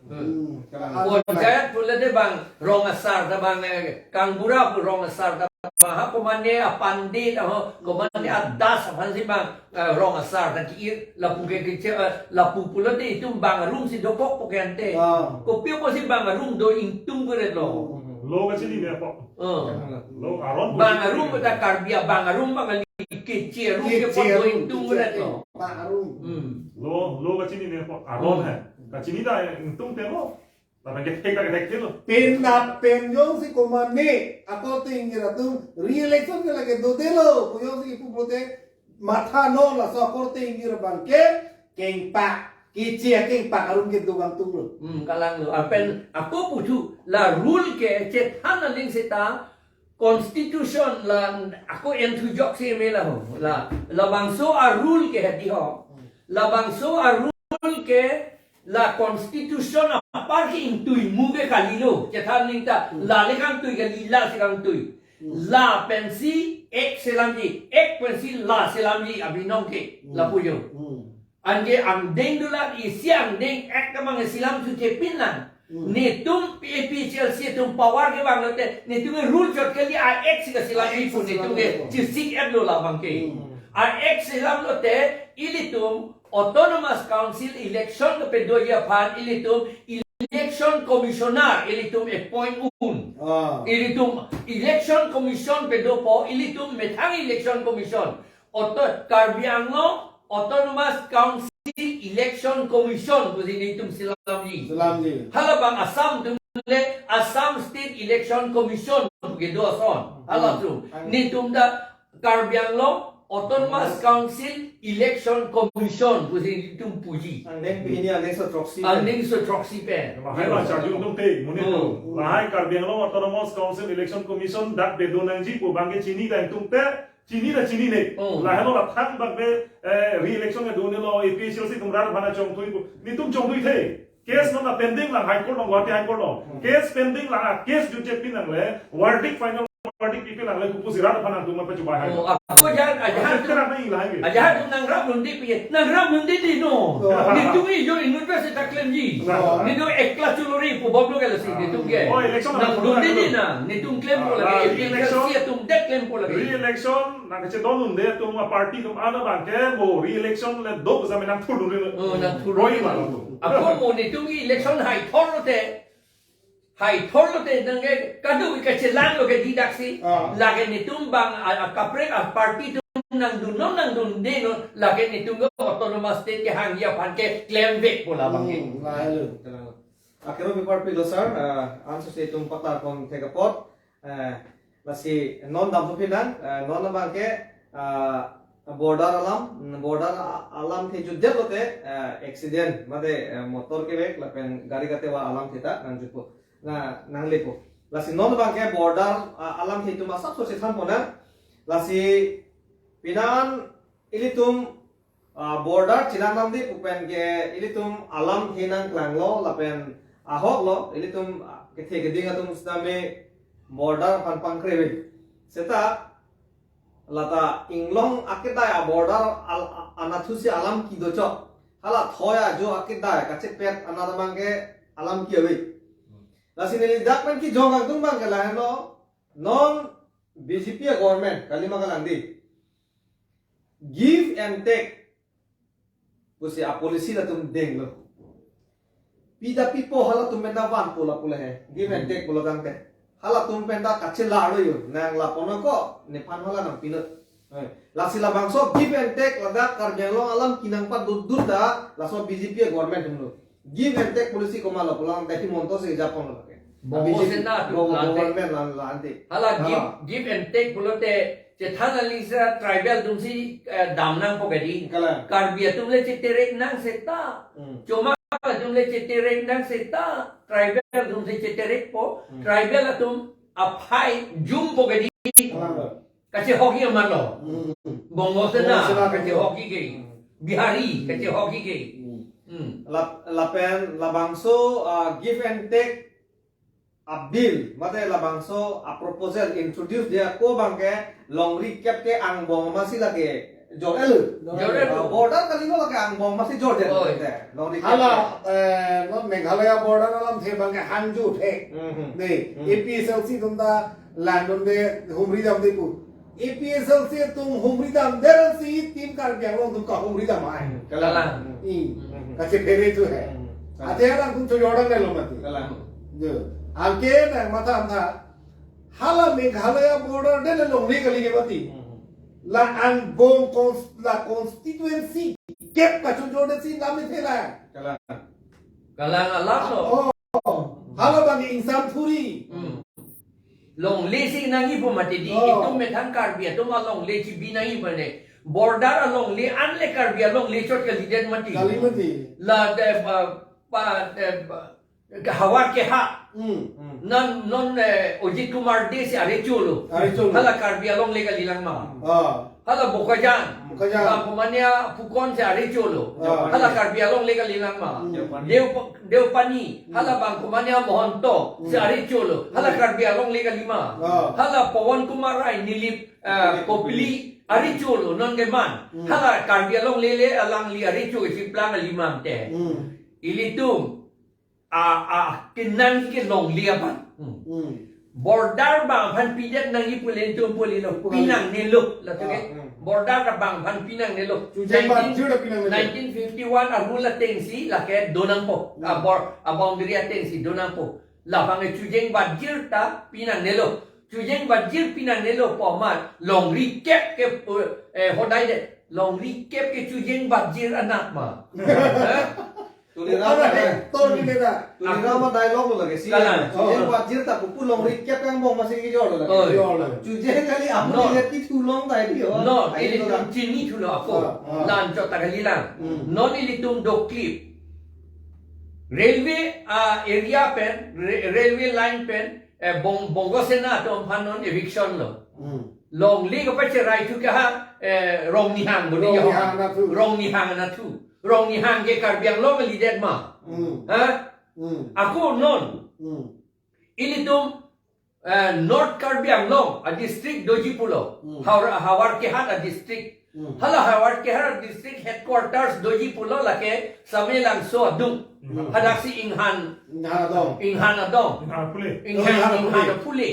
Hmm. Hmm. Panchayat pulote bang rong asar ta bang, eh, kangbura pu rong asar ta bang, ha komatne apande ta ho, komatne adas aphan si bang, eh, rong asar ta ki-ir lapu ke keche, eh, lapu pulote itum bang arum si dokok pu ke ante. Ah. Kopi apotsi bang arum do ingtung keret lo. Lo kachinine apot. Oh. Lo aron bang arum ta Karbi abang arum bang kali, keche arum ke keche pot arum, ingtung keche keret lo. Bang arum. Hmm. Lo, lo kachinine apot aron hai. Kachini ta ingtungte lo. Lapen kethek ta kethekte lo. Pen na pen jongsi komatne akorte ingjir atum re-election ke lake dodelo pu jongsi kipu pulote matha non, laso akorte ingjir abang ke kengpak, keche akeng pak arum kedo abang tung lo. Hmm, kalang lo. Lapen ako puthu la rule ke chethan aling seta constitution la ako enthu jok si me la ho. La, labangso a rule ke hadi ho. Labangso a rule ke la constitution apar ke ingtui mu ke kalilo. Chethan aling ta, hmm, la le kangtui kali, la si kangtui. Hmm. La pensi ek selamji, ek pensi la selamji abinong ke, hmm, lapu yo. Hmm. Anke angdeng dolang, isi angdeng ek kamang selam sutepin lang. Hmm. Netum A P H L C atum power kevang lote, netum ke rule chot kali, a ek si kaselam, a ek si pu netum ke selam, chesik et lo labang ke. Hmm. A ek selam lote, ilitum Autonomous Council election kepedoji aphan ilitum Election Commissioner ilitum appoint un. Ah. Ilitum Election Commission pedopo, ilitum methang Election Commission. Auto-, Karbi Anglong Autonomous Council Election Commission pusi ilitum selamji. Selamji. Halabang Assam atum le Assam State Election Commission kedo ason. Halatum. Hmm. Netum ta Karbi Anglong Autonomous Council Election Commission pusi itum puji. Angdeng pini angdeng so throksi pen. Angdeng so throksi pen. Lahai ma charjung tum te, muni tu. Oh. Lahai Karbi Anglong Autonomous Council Election Commission dak bedo nangji pu abang ke chini ta ingtungte, chini ta chinine. Oh. Lahai lo la thang abang ke, eh, re-election ke done lo, A P H L C atum rat bana chongthui pu. Netum chongthui the. Case non ta pending lang High Court along, Guwahati High Court along. Hmm. Case pending lang, case jutje pin nangle, verdict final party P P L le kupu sirat aphan nangtum apa coba hai. Oh, ako jan, ajahat Terang na ilai. Ajahat nangrap lundi pi, nangrap lundi di no. Oh. Netum ijo inut pe seta klemji. Oh. Netum ekla chulori pu bom lo ke lasi, netum ke. Oh, election nang na lundi di na, netum klempo Ah, lagi, election. Election atum det klempo lagi. Re-election nangkachedondunde atum a party atum ana abangke mo re-election le do jame nangthurdunde. Oh, nangthurdunde. Boi ma lo. Ako mo netum ke election hai thor lote. Hai thor lote nangke kadu kachelang lo ke didaksi. Ah. Lake netum abang a, a kaprek a party atum nangdunnon nangdundenon lake netum ke autonomous state kehangji aphan ke klemvekpo labang ke. Hmm, lahelo, kalang. Akero bipar pilo sir, ah, ansose itum patar kon thek apot. Eh, lasi non dampo pinang, eh, non abangke, ah, border alam, mm, border a-, alamthe jutdet lote, eh, accident, mate, eh, motor kevek, lapen gari katewa alamthe ta nangjutpo, na, nanglepo. Lasi non abangke border, ah, alamthe itum asapso chethanpo nang, lasi pinang ilitum ah, border chelang damde pu pen ke ilitum alamthe nangklanglo lapen ahok lo ilitum, ah, kethe keding atum sitame border aphan pangkreve. Seta lata inglong akedai a border al-, a-, anatthu si alam kedo chot. Hala thoi ajo akedai kachepet anat abangke alam ke ave. Lasi neli dak pen kejong kangtung abangke lahenlo non B J P a government kalima kalang di. Give and take pusi a policy latum denglo. Pida pipo halatum pen ta vanpo lapu le he. Give and take pulo tangte. Halatum pen ta kachelar lo yo. Nang lapono ko nephan hala nangpinot. Hai. Lasi labangso give and take ladak Karbi Anglong alam kenang padut dut ta laso B J P a government atumlo. Give and take policy komatlo pulang tadi monto si Japan lo ke. Bongo B J P, Sena tu Bongo lante. Government lang lante. Hala give, Hala. Give and take pulote chethan alisa tribal atum si, eh, dam nangpo ke di. Kalang. Karbi atum le cheterek nang seta. Hmm. Chomak atum le cheterek nang seta. Tribal atum si cheterekpo. Hmm. Tribal atum aphai jumpo ke di. Kalang. Kachehoki amatlo. Hmm. Bongo Sena, Bongo Sena kachehoki ke. Hmm. Bihari, Hmm. kachehoki ke. Hmm. Hmm. Lap-, lapen labangso, ah, give and take a bill, mate labangso a proposal introduce dia ko abangke longri kep ke angbong masi lake jor-el. Jor-el. Ah, border kalilo lake angbong masi jor-el Oi. te. Longri kep Hala, ke. eh, non Meghalaya border alamthe abangke hanju the. Mhm. Dei, Mhm. A P H L C atum ta landunde humri damde pu. A P H L C atum humri damde rang si team Karbi Anglong atum kahumri dam ai. Kalang. Kalang. I. Mhm. Kachephere tu hai. Mhm. Ate alang atum chojor dam lo mati. Kalang. Jo. Anke nang matha amtha. Hala Meghalaya border de le longri kali ke mati. Mhm. La angbong cons-, la constituency kep kachojor de si lam ni thela. Kalang. Kalang alam lo. Oh. Hala abang ingsam thuri. Hmm. Longle si nangji pu mati di, Oh. itum methang Karbi atum alongle chibi nangji pu ne. Border alongle anle Karbi alongle chot kalidet mati. Kali mati. La de, pa, pa, de, pa, hawar ke ha. Hmm. Non, non, eh, Ajit Kumar Dey si arecholo. Arecholo. Hala Karbi alongle kalilang ma. Ah. Hala Bokajan. Bokajan. Bangkomania Phukan si arecholo. Ah. Hala Karbi alongle kalilang ma. Hmm. Deopa-, Deopani. Hmm. Hala bangkomania Mahanta si Hmm. arecholo. Hala Hmm. Karbi alongle kalima. Ah. Hala Pawan Kumar Rai Nilip, ah, Kopili. Kopili arecholo non ke man. Hmm. Hala Karbi alongle le alangli arecho kachiplang alimam te. Hmm. Ilitum a, a, kenang ke longle abang. Hmm. Hmm. Border bang aphan pidet nangji pu le itum pu le lo. Pu le. Pinangnelo, latum ke. Ah, hmm. Border bang aphan pinangnelo. Chujeng Nineteen, bajir ta pinangnelo. Nineteen fifty-one a rule ateng si lake donangpo. Hmm. A bor-, a boundary ateng si donangpo. Labang e chujeng bajir ta pinangnelo. Chujeng bajir pinangnelo pu amat longri kep ke, eh, hodai de. Longri kep ke chujeng bajir anat ma. Eh? Tuliram Bukan ada ada. Tor di beda. Tuliram a dialogue lo lake si. Kalang. Chujeng Oh. bajir ta pupu longri kep angbong masi kejor lo lake. Oh. Kejor lo. Chujeng kali amu No. Dilihat ki thulong tadi yo. No, Ayo ilitum lo. Chini thulo ako. Ah, ah. Lan chot ta kalilang. Hmm. Non ilitum doklip. Railway, ah, area pen, re-, railway line pen, eh, Bong-, Bongo Sena atum aphan non eviction lo. Hmm. Longle kapacherai thu ke ha, eh, Rongnihang bodi Rongnihang yo. Anatthu. Rongnihang anatthu. Rongnihang ke Karbi Anglong kalidet ma. Hmm. Ha? Hmm. Ako non. Hmm. Ilitum eh, North Karbi Anglong a district doji pulo. Hmm. Hawar, Howraghat a district. Hmm. Hala Howraghat a district headquarters doji pulo lake Samelangso adung. Hmm. Hadaksi Inghan, Inghan adong. Inghan adong. Inghan Phule. Inghan, Inghan Inghan Phule. Phule.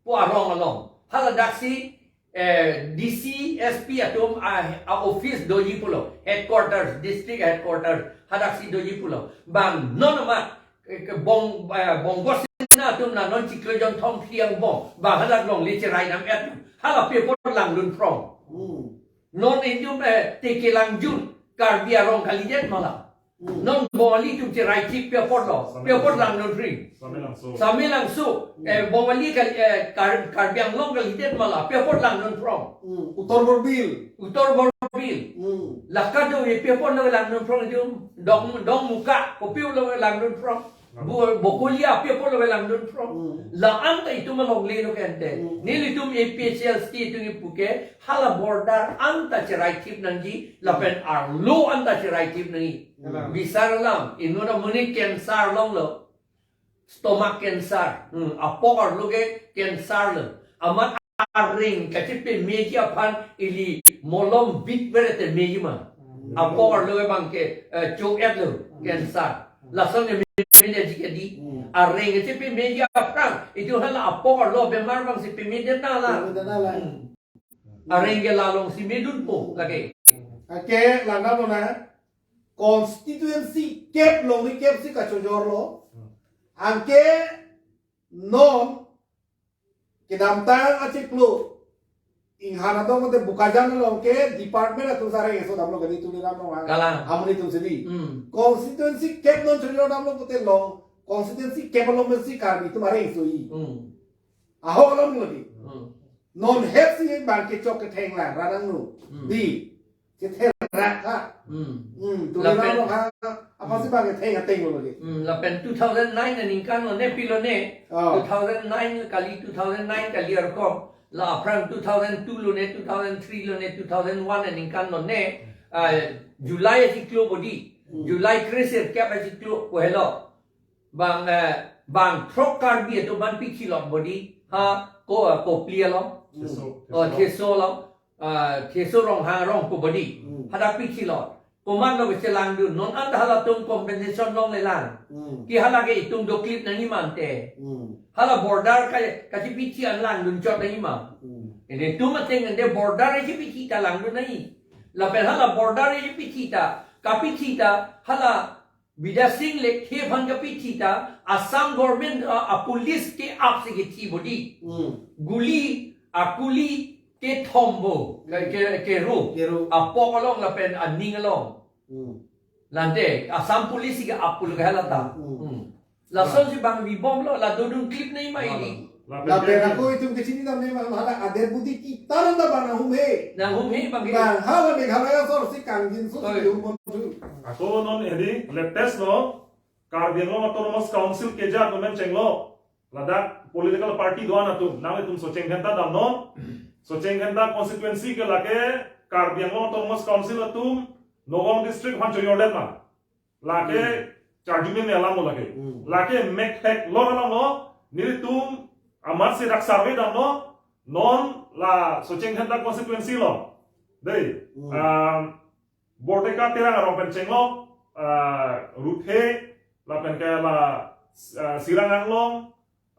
Pu arong along. Haladak si, eh, D C, S P atum a, a office doji pulo, headquarters, district headquarters, hadaksi doji pulo. Bang non amat, eh, ke bong, eh, bonggo sina atum na non chiklo jon thom phli angbong, bang hadak longle cherai nam et, hala paper langdun phrong. Hmm. Non itum, eh, te kelangjun, Karbi arong kalidet ma la. Hmm. Non Bongali atum cherai chip paper lo, Samelangso. Paper langdun phrong. Samelangso. Samelangso, Hmm. eh, Bongali kal-, eh, Kar-, Karbi Anglong kalidet ma la, paper langdun phrong. Hmm. Uttar Borbil. Uttar Borbil. Hmm. La kado-e paper lo langdun phrong itum, Dong, Dongmuka, kopi lo langdun phrong. Bu-, Bokolia paper lo langdun phrong. Hmm. La anta itum alongle lo ke ante. Hmm. Nelitum A P H L C atum ipu ke, hala border anta cherai chip nangji, lapen arlo anta cherai chip nangji. Hmm. Bisar alam, inut amonit cancer longlo. Stomach cancer. Hmm, apok arlo ke cancer lo. Amat areng kachepameji aphan ili molom bit bere te meji ma. Hmm. Apok arlo ke bang ke, eh, chok et lo, Hmm. cancer. Lason ke me-, meji ke di. Hmm. Areng kachepameji aphrang, itum hala apok arlo bemar bang si pemede na la. Pemede na la. Hmm. Areng ke la along si medunpo lake. Anke langdam lo na, constituency kep longle kep si kachojor lo. Anke non kedamtang achiklo Inghan adong mate Bokajan along ke department atum si areng keso damlo kali Tuliram Ronghang. Kalang. Amonit atum si di. Hmm. Constituency kep non chojor damlo pute long, constituency kep along si Karbi atum areng keso-i. Hmm. Ahok along lagi. Hmm. Non het si bang kechok ketheng lang, ranang nu. Hmm. Di. Ketheng rak ha. Hmm. Hmm. Tuliram Ronghang, apa si bang ketheng ateng lo lagi. Hmm. Lapen two thousand nine aningkan lo ne pilo ne. Oh. Two thousand nine kali, two thousand nine kali arkom. La aphrang two thousand two lo ne, two thousand three lo ne, two thousand one aningkan lo ne. Ah, July achiklo bodi. Hmm. July kre-sirkep achiklo pu helo. Bang, eh, bang throk Karbi atum ban pithi lok bodi. Ha, ko, eh, Kopili along. Theso, Oh, Theso. Theso along. Ah, Theso Ronghang arong ko bodi. Hmm. Hadak pithi lok. Komat lo kechelangdun. Non anta halatum compensation longlelang. Hmm. Ke hala ke itum doklip nangji ma ante. Hmm. Hala border ka, kachepithi an langdun chot nangji ma. Hmm. Ilitum ateng ante border kachepithi ta langdun nangji. Lapen hala border kachepithi ta, kapithi ta, hala Bidya Sing Lekthe aphan kapithi ta, Assam government, uh, a police ke-ap si kithi bodi. Hmm. Guli, akuli kethom bo, ke, ke, kero. Kero. Apok along lapen aning along. Hmm. Lante, Assam police ke-ap pulo ke hala ta. Hmm. Hmm. Lason si bang bibom lo, la dodun klip nangji ma ili. Lapen Lapen ke ako itum kechini dam ne ma hala adet budi kita nang ta bang nahum he. Nahum he bang ke. Bang hala Meghalaya sor si kangjinso Oi. si hum bon thu. Ako non edi latest lo, Karbi Anglong Autonomous Council keja komen chenglo. Ladak political party do-an atum, nanglitum Socheng Dhenta damnon. Socheng Dhenta constituency ke lake Karbi Anglong Autonomous Council atum Nagaon district aphan chojordet ma. Lake Hmm. charjume me alam lo lake. Hmm. Lake mek thek lo alam lo, nelitum amat si rak survey damlo, non la Socheng Dhenta constituency lo. Dei, Hmm. um, Borteka Terang arong pen chenglo, uh, Ruthe, lapen ke la, uh, Sirang Anglong,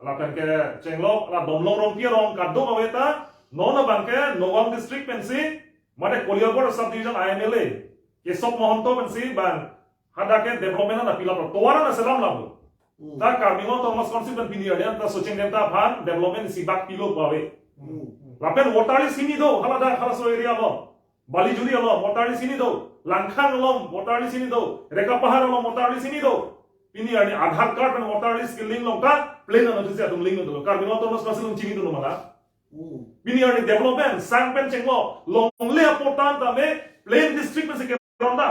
lapen ke chenglo, la Domlong Rongpi arong kadokave ta, non abang ke Nagaon district pensi, mate Koliabor subdivision a M L A, Kesop Mahanta pensi bang, hadak ke development na pilap lo, tovar na selam lo. Hmm. Ta Karbi Anglong Autonomous Council pen pini arni ta Socheng Dhenta aphan development isi bak pilo pu ave. Hmm. Lapen voter list hini do, hala dak halaso area lo. Balijuri along voter list hini do, Langkhang along voter list hini do, Rekapahar along voter list hini do. Pini arni Aadhaar card pen voter list ke link long ta, plain anut si atum link dolo. Karbi Anglong Autonomous Council along chini dolo ma la. Hmm. Pini arni development, sang pen chenglo, longle aportan tame, plain district pen si keron ta.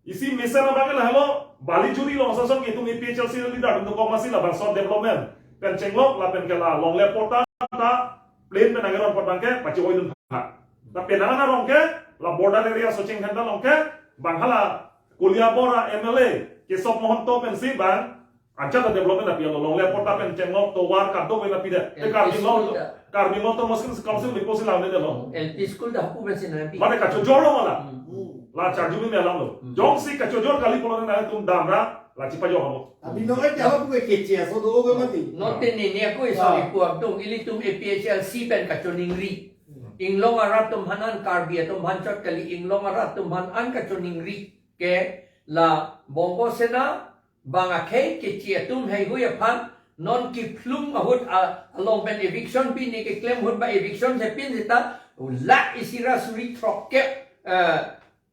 Isi mesen abang ke lahelo, Balijuri along ason ason ke itum A P H L C leader atum dokok masi labangso development pen chenglo, lapen ke la longle aportan ta, plain pen nangkeron apot abang ke pachi-oidun tha. Ta penang arong ke, la border area Socheng Dhenta along ke, bang hala Koliabor a M L A, Kesop Mahanta pensi bang, Anchot ta development api alo, longle aporta pen chenglok tovar kadokave api det. Te L P Karbi Anglong, school ta. Karbi Anglong Autonomous Council, Council mi posi lam det lo. L P school ta hapu pensi nangpi. Mane kachojor lo mala. Hmm. La charju me alam lo. Hmm. Jongsi kachojor kali pulo nangtum damra, la chipajok hamo. Abi no ke jalo pu ke keche aso do ke mati. Note ne ne ko Ah. sorry pu abdong ilitum A P H L C pen kachoningri. Hmm. Inglong arat atum aphan an Karbi atum aphan chot kali, Inglong arat atum aphan an kachoningri ke la Bongo Sena bang akhei keche atum heihui aphan non kephlung ahut a-, along pen eviction pini keklem ahut ba eviction si pin seta lakh isi ra suri throkkep, eh,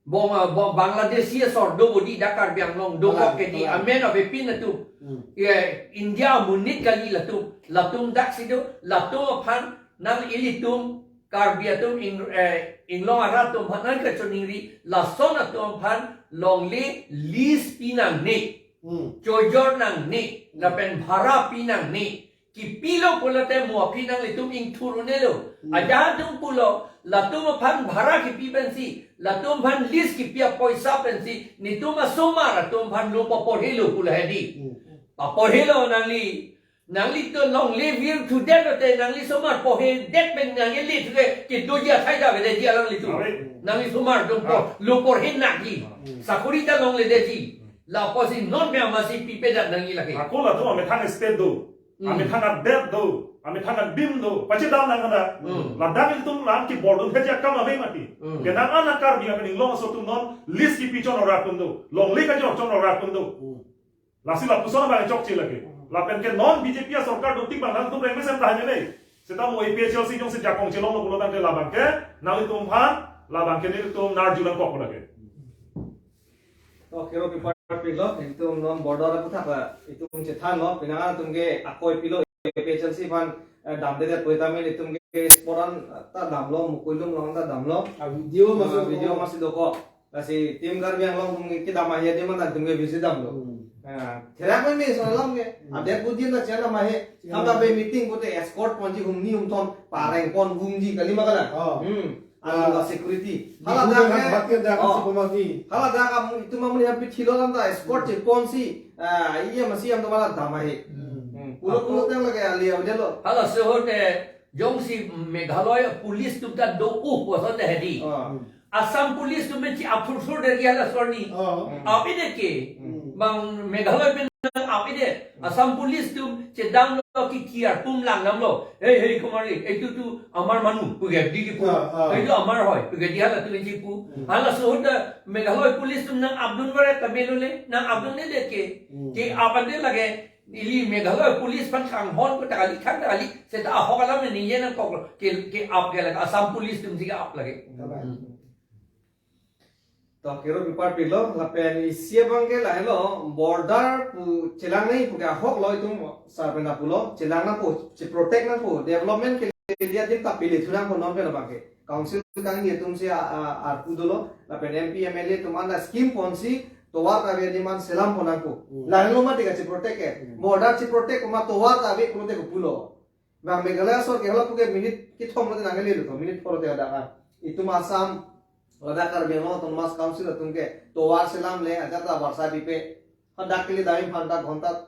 Bong, ah, Bong, Bangladeshi asor do bodi dak Karbi Anglong dokok Kalang, ke di kalang. Amen ave pin atum. Hmm. Ye, India amonit kali latum. Latum dak si do, latum aphan nang ilitum Karbi atum ing, eh, Inglong arat atum aphan nang kachoningri, lason atum aphan longle lease pi nangne. Hmm. Chojor nangne, Hmm. lapen bhara pi nangne. Kipilo pulote mo aphi nanglitum ingthur un-elo. Hmm. Ajahak atum pulo, latum aphan bhara kipi pensi, latum aphan lease kipi apoisa pensi, netum asomar atum aphan lo paporhelo pulo hedi. Hmm. Paporhelo nangli, nangli to longle vir thudet lote, nangli somar porhedet pen nangli le thuke, kedoji athai ta avedeji alanglitum. Amen. Nangli somar atum po, Ah. lo porhe nangji. Hmm. Sakori ta longledetji. Hmm. Lapusi non me amasi pipedet nangji lake. Ako latum amethang state do. Hmm. Amethang adet do, amethang adim do, pachedam nang kada. Hmm. Ladak ilitum lam kebordun theji akam ave mati. Hmm. Kenang anak Karbi akan Inglong aso atum non lease kipi chon ora atum do. Longle kachon chon ora atum do. Hmm. Lasi lapuson abang chokche lake. Hmm. Lapen ke non B J P asorkar do tik bang nangtum rengmesen tahan ne. Seta mo A P H L C jongsi jakong chelonglo pulotangte labang ke nanglitum aphan, labang ke netum narju nangkok lake. Okay, okay, perfect lo. Itum non border aputhak, itum chethanlo, penang atum ke akoi pilo A P H L C aphan, eh, damdedet pu tame itum ke sporan ta damlo, Mukuilung along ta damlo. Ah, video Ah, masuk video ko. Masi dokok. Lasi Team Karbi Anglong atum ke kedam ahi adim anta itum ke bisi damlo. Hmm. Ah, therak me me so alam ke. Hmm. Adet budin na chana mahe. Hmm. Ham ta be meeting pute escort ponji humni humthon pareng pon vungji kali ma kalang. Oh. Hmm. Anu Ah. la security. Di Hala guna dak kan ke, bat ke dak oh. si pemati. Hala dak kamu itu mamuni hampir kilo kan ta escort Hmm. check ponsi. Ah, iya masih yang teman damai. Hmm. Hmm. Pulo-pulo Aku tang lagi ahli apa dia lo? Hala sehot eh, jongsi Meghalaya police atum ta do uh, puson ta hedi. Ah. Hmm. Assam police atum menchi aphursur dari hala sorni. Oh. Hmm. Api de ke. Hmm. Bang Meghalaya pen api de. Hmm. Assam police atum chedamlo ki kiar pum lang damlo. Hey, hey, kumari, itu tu amar manu, puge di ki pu. Ah, ah. Itu amar hoi, puge di hala tu menchi pu. Hmm. Hala sehot ta Meghalaya police atum nang abdun bare tamelo le, nang abdun ne de ke. Hmm. Ke apa de lage, ili Meghalaya police aphan kanghon ko ta kali, khang ta kali, seta ahok alam ne ningje nangkoklo, ke, ke ap ke lage, Assam police atum si ke ap lage. Kabai. Hmm. To kero pipar pilo, lapen isi abang ke lahelo, border pu chelang nangji pu ke ahok lo itum sar pen ta pulo, chelang nangpo, che protect nangpo, development ke liye adim ta pili thu nangpo non pen abang ke. Council kangni atum si a, a, arpu dolo, lapen M P, M L A atum anta scheme ponsi, tovar kave adim an selam pon nangpo. Hmm. Lahelo mati kache protect ke. Hmm. Border che protect ma tovar kave pulote kopulo. Bang Meghalaya asor ke hala puke minute kethom lote nangkele lo, minute pharo te ada kan. Itum Assam, ladak Karbi Anglong Autonomous Council atum ke tovar selam le, ajat ta varsai pipe. Hadak kele dai phanta ghonta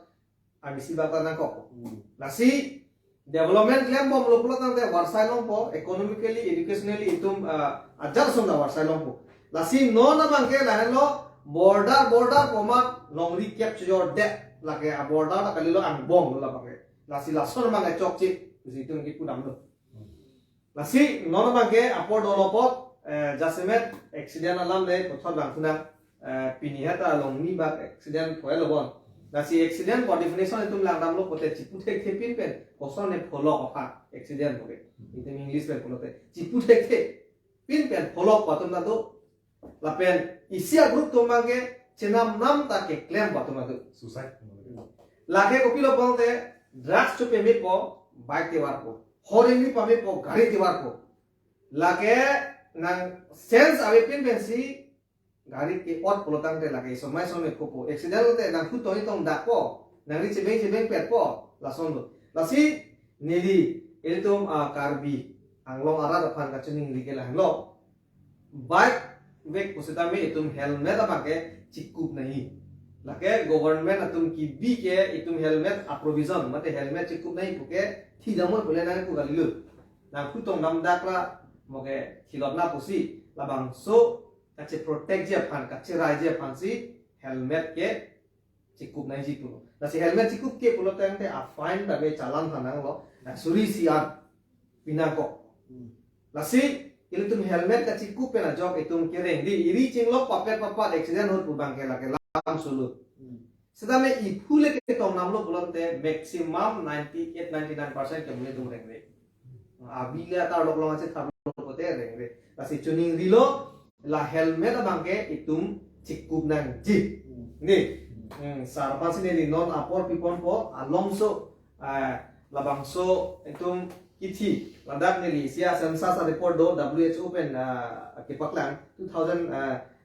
ami si bak ta nangkok. Hmm. Lasi development klem bomlo pulotangte varsai longpo, economically, educationally itum, ah, ajat ason ta varsai longpo. Lasi non abang ke lahelo border, border komat longri kep chojor det lake a border ta kalilo angbong lo labang ke. Lasi lason abang ke chokche, si itum kipu damlo. Lasi non abang ke apor dolo apot, eh, jasemet accident alam le puthot bang thu nang, eh, pini heta longni bak accident phoelo bon. Lasi accident pu definition itum lang damlo pote chipu thekthe pin pen, koson ne pholok aphan accident pu ke. Itum English pen pulote chipu thekthe pin pen pholok pu atum ta do. Lapen isi a group atum abang ke chenam nam ta keklem pu atum ta do. Suicide. Lake kopilo pulote drugs chopeme pu bike tovarpo. Hor ingni pamepo gari tovarpo. Lake nang sense ave pin pensi gari ke-ot pulotangte lake somai somai kopo. Accident lote nang hu tong tong dakpo. Nangli chebeng chebeng petpo. Lason lo. Lasi neli ilitum, ah, Karbi Anglong arat aphan kachiningri ke lahelo. Bike vek pusitame itum helmet abang ke chikup nangji. Lake government atum kibi ke itum helmet a-provision, mate helmet chekup nangji pu ke thi damlo pule nangpu kalilut. Nangphu tong namdak ra mo ke thilot na pusi, labangso kache-protect ji aphan, kacheraiji aphansi helmet ke chekup nangji pulo. Lasi helmet chekup ke pulo tangte a-fine ta be, challan tha nanglo, na suri isi an pi nangkok. Hmm. Lasi ilitum helmet kachekup pen ajok itum kereng di, iri chinglok papet papat accident ahut pu abang ke lake lam sulut. Hmm. Setame iphu le ketong namlo pulote maximum ninety-eight, ninety-nine percent ke mune itum rengre. Abi le atar lok long achetharlo pote rengre. Lasi choningrilo, la helmet abang ke itum chekup nangji. Hmm. Ni. Hmm. Hmm, sar aphansi neli non apor piponpo, alongso, ah, labangso itum kithi, ladak neli isi a-census a-report do, W H O pen, ah, kepaklang, two thousand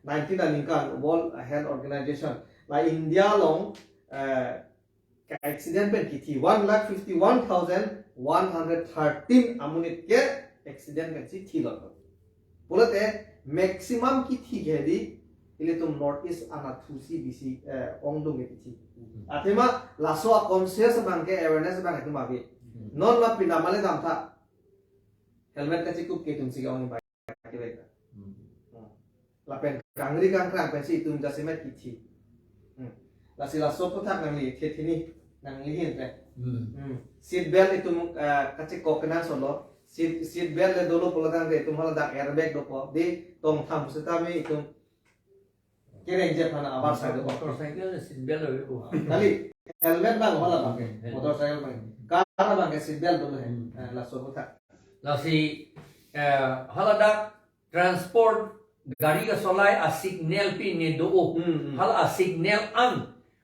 nineteen aningkan World Health Organization. La India along, ah, ka-accident pen kithi one lakh fifty-one thousand one hundred thirteen amonit ke accident pensi thilot. Pulote maximum kithi ke di ilitum North East anatthu si bisi, eh, ongdung ke kithi. Hmm. Athema laso a-conscious abang ke, awareness abang itum ave. Hmm. Non la pinda male damtha. Helmet kachekup ke itum si ke-ong bai ke bai. Hmm. Hmm. Lapen kangri kangkrang pensi itum jasemet kithi. Hmm. Lasi laso aphuthak nangli the thini, nangli hin pe. Hmm. Hmm. Seat belt itum, eh, kachekok kenangsot lo. Seat, seat belt le dolo pulo tangte itum haladak airbag dopo. Di tongtham setame itum kerengji aphan abar sai dopo. Motorcycle le seat belt ave ko. Kali helmet abang hala abang ke. Helmet. Motorcycle abang. Car abang ke seat belt dolo he. Hmm. Eh, laso aphuthak. Lasi, eh, haladak transport gari kasolai a-signal pi ne do-o. Hmm, hmm. Hala a-signal an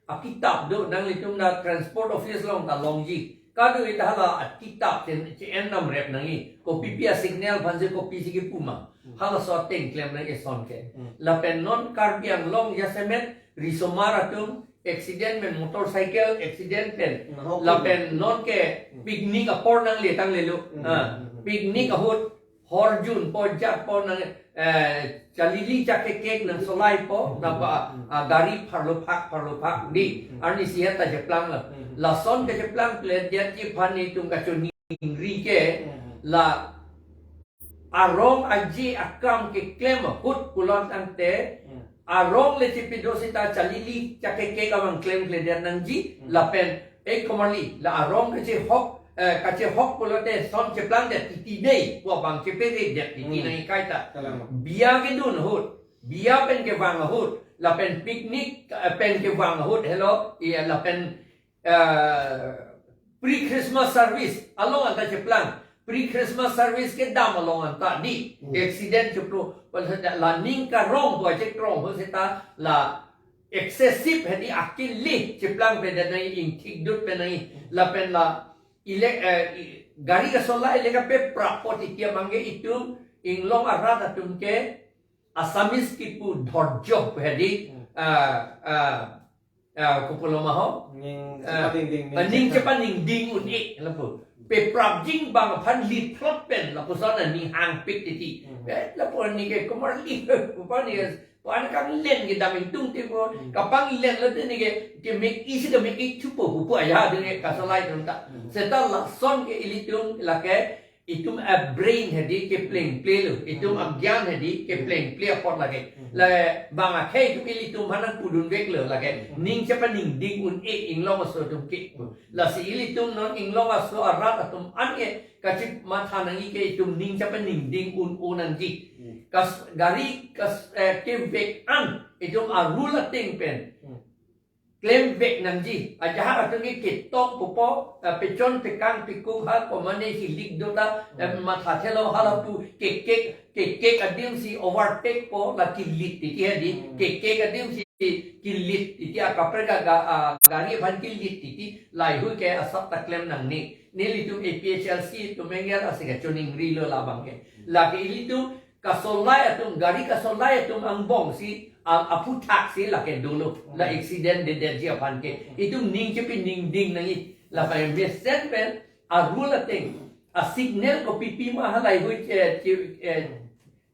akitap do, nanglitum na transport office along ta longji. Kadokave ta hala akitap chen, che-en namrep nangji. Kopipi a-signal aphansi kopisi kipu ma. Hmm. Halaso ateng klem nangji eson ke. Hmm. Lapen non Karbi Anglong jasemet risomar atum accident pen, motorcycle accident pen. Hmm, ahok lapen non ke picnic apor nangle tanglelo. Hmm, ah, hmm, hmm. Picnic ahut horjunpo, jatpo nang, eh, chalili chakekek nangsolaipo, hmm, napa, hmm, ah, gari pharlophak, pharlophak di, hmm, arnisi heta cheplanglo. Hmm. Lason kecheplang pledetji aphan itum kachoningri ke, hmm, la arong aje akam keklem ahut pulo tangte, hmm, arong le chepido seta chalili chakekek abang klemkledet nangji, hmm, lapen, eh, komarli, la arong kachehok, eh, kachehok pulote son cheplangdet titi dei, pu abang cheperedet titi, hmm, nangji kaita. Kalang. Biya kedun ahut, biya pen kevang ahut, lapen picnic, eh, pen kevang ahut, helo, iya, lapen, eh, pre-Christmas service along anta cheplang. Pre-Christmas service kedam along anta di, hmm, accident cheplo, wala seta la ning karong pu achekrong ho seta la excessive hedi akili cheplang pedet nangji, ingthikdut pen nangji, lapen la ile, eh, i-, gari kasolai le kapeprappo titi abang ke itum inglong arat atum ke Assamese kipu dhorjo hedi, hmm, ah, ah, ah, kopulo ma ho? Ning, ah, chepaningding, ning, ah, ning chepa- chepaningding un-e, lapu. Peprapjin abang aphan liphlot pen, lapuson aning hangpik titi. Hmm. Eh, lapu ani ke komarli, komarli, pu-an kanglen kedam ingtung tipo, hmm, kapanglen lote neke, kemek isi kemek ik thupo, pupo aja dene kasolai atum ta. Hmm. Seta lason ke ilitum lake, itum a-brain hedi keplengple lo, itum, hmm, agyan hedi keplengple apot lake. Hmm. La bang akhei itum ilitum aphan nangpudunveklo lake. Hmm. Ning chepaningding un-e inglong aso atum ke. Hmm. Lasi ilitum non inglong aso arat atum an ke kachimatha nangji ke itum ning chepaningding un-o nangji. Hmm. Kas-, gari kas-, eh, kevek an itum a-rule ateng pen. Hmm. Klemvek nangji. Ajahak atum ke ketong pupo, eh, pechon pekang pekuk ha, komane hilik do ta, eh, hmm, mathathelo halapu kekek, kekek adim si overtake po la kilit titi hedi, hmm, kekek adim si kilit titi akaprek aga, ah, gari aphan kilit titi, lahei hui ke asap ta klem nangne. Nelitum A P H L C atum enger asi kachoningrilo labang ke. Lake ilitum kasolai atum, gari kasolai atum angbong si, a-, aphuthak si lake dolo, la, hmm, accident dedetji aphan ke. Itum ning chepaningding nangji, lapen mesen pen a-rule ateng, a-signal kopipi ma halahei hui che, che, eh,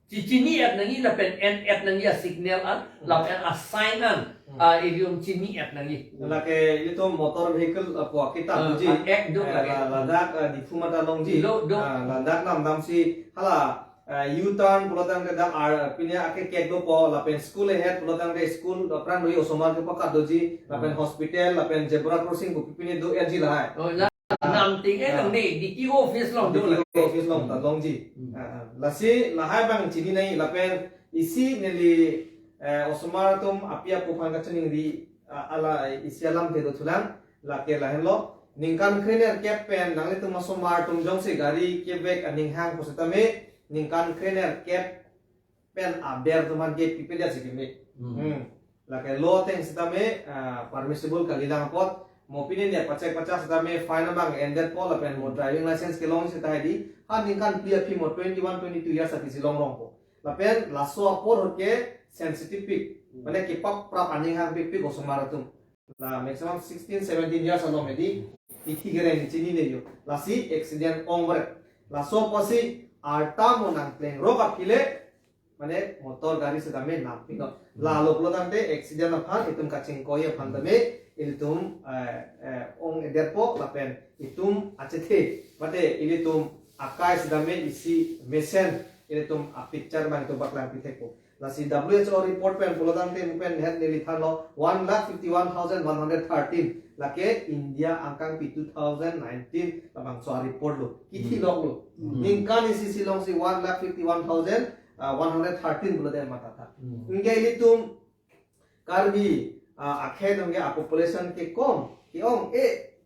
chechini-et nangji lapen en-et nangji a-signal an, lapen a-sign an. Ah, ilitum chini-et nangji. Lake ilitum motor vehicle, ah, pu akitab Ah, doji. Ah, ek do Eh, lake. La-, ladak, ah, Diphu mata longji. Lo do. Ah, ladak namdamsi hala, ah, U-turn pulotangte dak ar pine ake kek dopo, lapen school ahead pulotangte school apran doji, osomar kepakat doji, lapen Hmm. hospital, lapen zebra crossing pu pine do-etji lahai. Oh, la-, namting eh Ah. nang ni, D T O office along do D T O lake. office along ta longji. Hmm. Ah, ah. Lasi lahai abang chini nai lapen isi neli, eh, osomar atum api apo aphan kachiningri, ah, hala isi alamthe dothulang, lake lahenlo. Ningkan krenerkep pen nanglitum osomar atum jongsi gari kevek aning hang pusitame, ningkan krenerkep pen aber atum aphan ke pipedetsi keme. Hmm. Hmm. Lake law ateng sitame, ah, permissible kalilang apot, mo pine ne pachek pachak sitame fine abang endetpo lapen mo Hmm. driving license kelong seta hedi, ha ningkan phli aphi mo twenty-one, twenty-two years aphi si longrongpo. Lapen laso apor ahut ke sensitive pik. Hmm. Mane kepaprap aning hang pikpik osomar atum. La maximum sixteen, seventeen years along hedi, kithi kereng chini ne yo. Lasi accident ong bret. Laso apotsi arta mo nangplengrok aphi le, mane motor gari sitame nampinot. Hmm. Lalo pulotangte accident aphan itum kachingkoi aphan Hmm. tame ilitum, eh, eh, ong-edetpo lapen itum achethe mate ilitum akai sitame isi mesen ilitum a-picture abang itum paklang pithekpo. Lasi W H O report pen pulotangte pen het neli thanlo one lakh fifty-one thousand one hundred thirteen. Lake India angkangpi two thousand nineteen labangso a-report lo. Kithi Hmm. lok lo. Hmm. Ningkan isi si longsi one lakh fifty-one thousand, ah, one hundred thirteen pulote mathatha. Hmm. Anke ilitum Karbi, ah, akhei atum ke a-population ke kom, ke-ong, eh,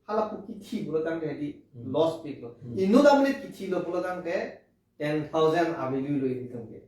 hala pu kithi pulotangte hedi Hmm. loss pik lo. Hmm. Inut amonit kithi lo pulotangte ten thousand a-value lo ilitum ke.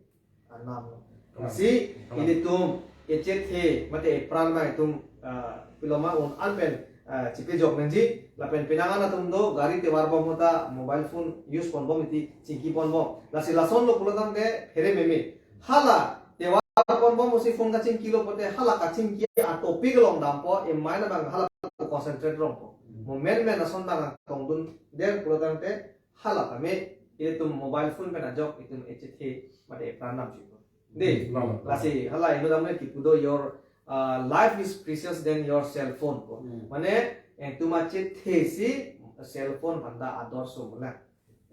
Anam lo. Hmm. Lasi Hmm. ilitum echethe mate epran abang itum, ah, piloma un-an pen, ah, chipejok nangji lapen penang an atum do gari tovar bom ahut ta mobile phone use ponbom iti chingki ponbom. Lasi lason lo pulotangte phere meme. Hala tovar ponbom pusi phone kachingki lo pote hala kachingki a-topic along dampo, emai na abang hala concentrate rongpo. Hmm. Mo menmen ason abang tongdunde pulotangte hala tame ilitum mobile phone pen ajok itum echethe mate epran damji. Dei, Hmm. lasi hala inut amonit kipu do your, uh, life is precious than your cell phone ko. Hmm. Mane, eh, itum achethe si cell phone aphan ta ador so mula.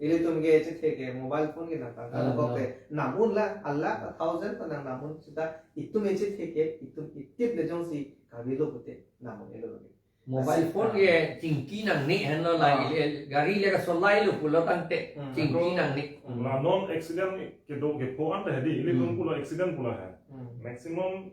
Ilitum ke echethe ke mobile phone ke nang tangka Ah, dokok no. te nam un la, a lakh, a thousand ta nang nam un seta itum echethe ke, itum itip le jongsi kavelo pute nam un-elo lagi. Mobile Asi phone ah. ke chingki nangne henlo la Ah. ili, gari le kasolai lo pulotangte Hmm. chingki Ako nangne. Hmm. La non accident kedo kepho anta hedi, ilitum Hmm. pulo accident pulo he. Hmm. Maximum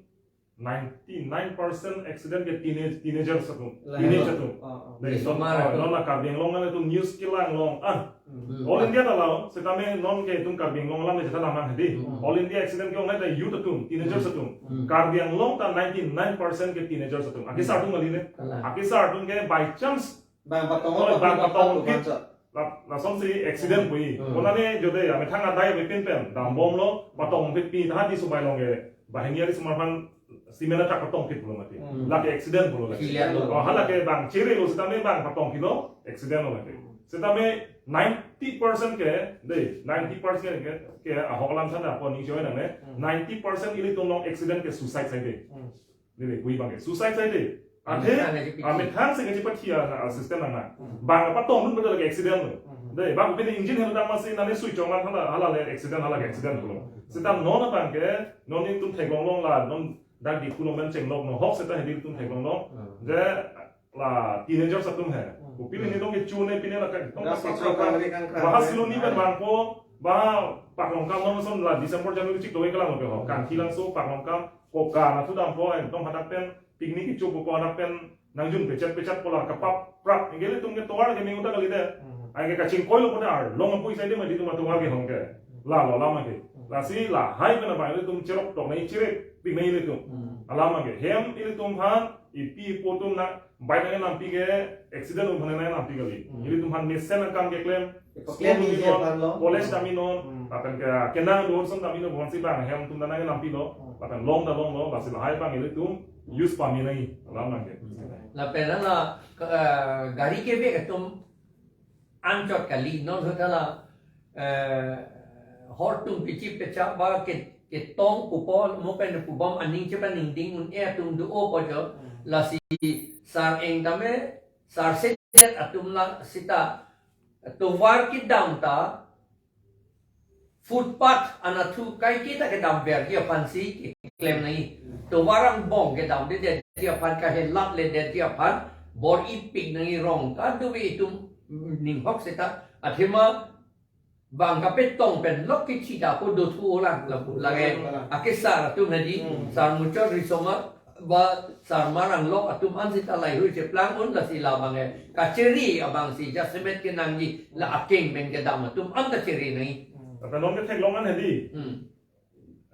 ninety-nine percent accident ke teenage, teenagers atum. La Teenage hello. atum. Ah, ah. Dei, Yes, non, Omar ah, atum. non la Karbi Anglong nang itum news kelang long. Ah, Hmm. All India ta la, setame non ke itum Karbi Anglong alam le jata damang hedi. Hmm. All India accident ke-ong ta youth atum, teenagers Hmm. atum. Hmm. Karbi Anglong ta ninety-nine percent ke teenagers atum. Akesar atum kali ne. Kalang. Akesar atum ke by chance Bang patong Oh, apa bang apa patong apa pit. baca? La, lasonsi accident Hmm. pui. Hmm. Konane jode amethang adai avepin pen dambomlo, patong pit pi tahati sumai long ke. Banghini ari sumar aphan cement athak patong pit pulo mati. Hmm. Lake accident pulo lake. Accident lo. Oh, hala ke bang chere lo setame bang patong pit lo, accident lo lake. Hmm. Setame ninety percent ke, dei, ninety percent ke, ke ahok alam sana apo ning choi nangne. Hmm. Ninety percent ilitum along accident ke suicide saide. Hmm. Dei, dei, pui bang ke. Suicide saide. Athe, Amethang si kechepathia na, ah, system nang na. Hmm. Bang patongdun betul lake accident lo. Hmm. Dei, bang pini engine helo dang masi nane sui chong lang hala, hala le accident, hala ke accident lo. Hmm. Seta non abang ke, non itum theklong long la, non dak Diphu along pen chenglok no hok seta hedi itum theklong long. Hmm. Je la teenagers atum he. Hmm. Kopine Hmm. nitong ke chune pine la ka, tong Gas ka ichok ka kangri kangkang. Baha Siloni pen Hmm. bangpo, baha Paklongkam non ason la December January chiklo kelang lo ke ho. Hmm. Kangthi langso Paklongkam, koka na thu dampo, eh, tong hadak pen picnic ichok ko hadak pen nangjun pechat pechat pola kapap prap. Anke ilitum ke tovar ke minggu ta kali de. Hmm. Anke kachingkoi lo pote arlong apui saide mati itum atovar ke hong ke. Hmm. La lo lama ke. Hmm. Lasi lahai pen abang ilitum cherok tok nai chirip pik nai ilitum. Hmm. Alam ke hem ilitum aphan ipi ipo atum na bike nangkempi ke accident atum aphan nangkempi kali. Hmm. Ilitum aphan mesen akam keklem. Ipo School klem dam-i isi non, aphan lo. College dam-i non, Hmm. lapen ke kenang do ason dam-i non, bonsi bang hem atum nangkempi lo, Hmm. lapen long ta longlo, lasi lahai abang ilitum use pame nai, alam nang ke. Lapen hala, eh, gari kevek atum anchot kali, non ahut hala, eh, hor atum pichi pecha ba ke ketong pupo mo pen pubom aning chepaningding un-e atum do-opo jo. Hmm. Lasi sar-eng tame, sar sedet atum la sita tovar kedam ta footpath anatthu kaiketa kedam verji aphansi keklem nangji. Tovar angbong kedamdedetji aphan, kahelatledetji aphan bor-ipik nangji, rong kadokave itum ninghok seta athema bang kapetong pen lok kechida ko dothu lang lapu lage. Akesar atum hedi, Hmm. sar Muchot Risomar ba sar Marang lok atum an sita laheihui cheplang un, lasi labang e kachiri abangsi jasemet kenangji, la akeng pen kedam atum an kachiri nangji. Hmm. Lapen non ketheklong an hedi. Hmm.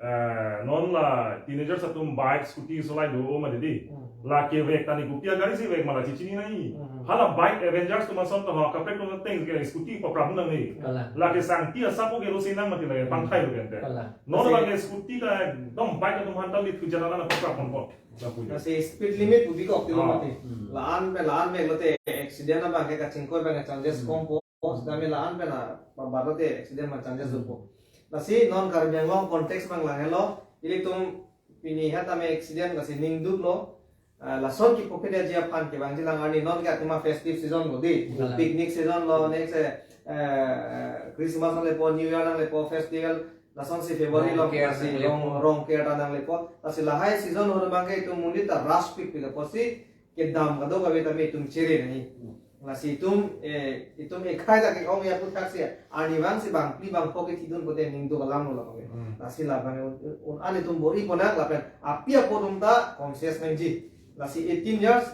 Eh, non la teenagers atum bike, scooty solai do-o ma didi. Hmm. La kevek tani kopi agarisi vek ma la chechini nangji. Hmm. Hala bike avengers atum ason to ha kaprek atum ateng ke scooty paprap nangji. Kalang. La kesangti asap ke lo sinang mati la Hmm. pangthai lo kente. Kalang. Non Lasi la ke scooty ta ekdom bike atum aphan ta lit hujan ala na paprap ponpo. Lapu jo. Lasi speed limit pu bikok tilo Ah. mati. Hmm. La-an pen la-an pen lote accident abang ke kachingkoi abang ke chances Hmm. kompo. Setame la-an pen a, ba, barote accident man chances Hmm. dopo. Lasi non Karbi Anglong context abang lang helo, ilitum pini ha tame accident lasi ningduklo, ah, lason kepopedetji aphan kevangji lang arni non ke athema festive season lo di. Kalang. Picnic season lo, next, eh, eh, Christmas nanglepo, New Year nanglepo, festival, lasonsi February Rong lo, Kerta lasi nanglepo. Rong, Rong Kerta nanglepo. Lasi lahai season ahut abang ke itum monit ta rush pikpik apotsi kedam kadokave tame itum chere nangji. Hmm. Lasi itum, eh, itum ekhai ta ke-ong ya puthaksi arnivang si bangphli bangpho kethidun pote ningduk alam lo labang ke. Hmm. Lasi labang un, un an itum bor-ipo nang lapen api apo atum ta conscious nangji. Lasi eighteen years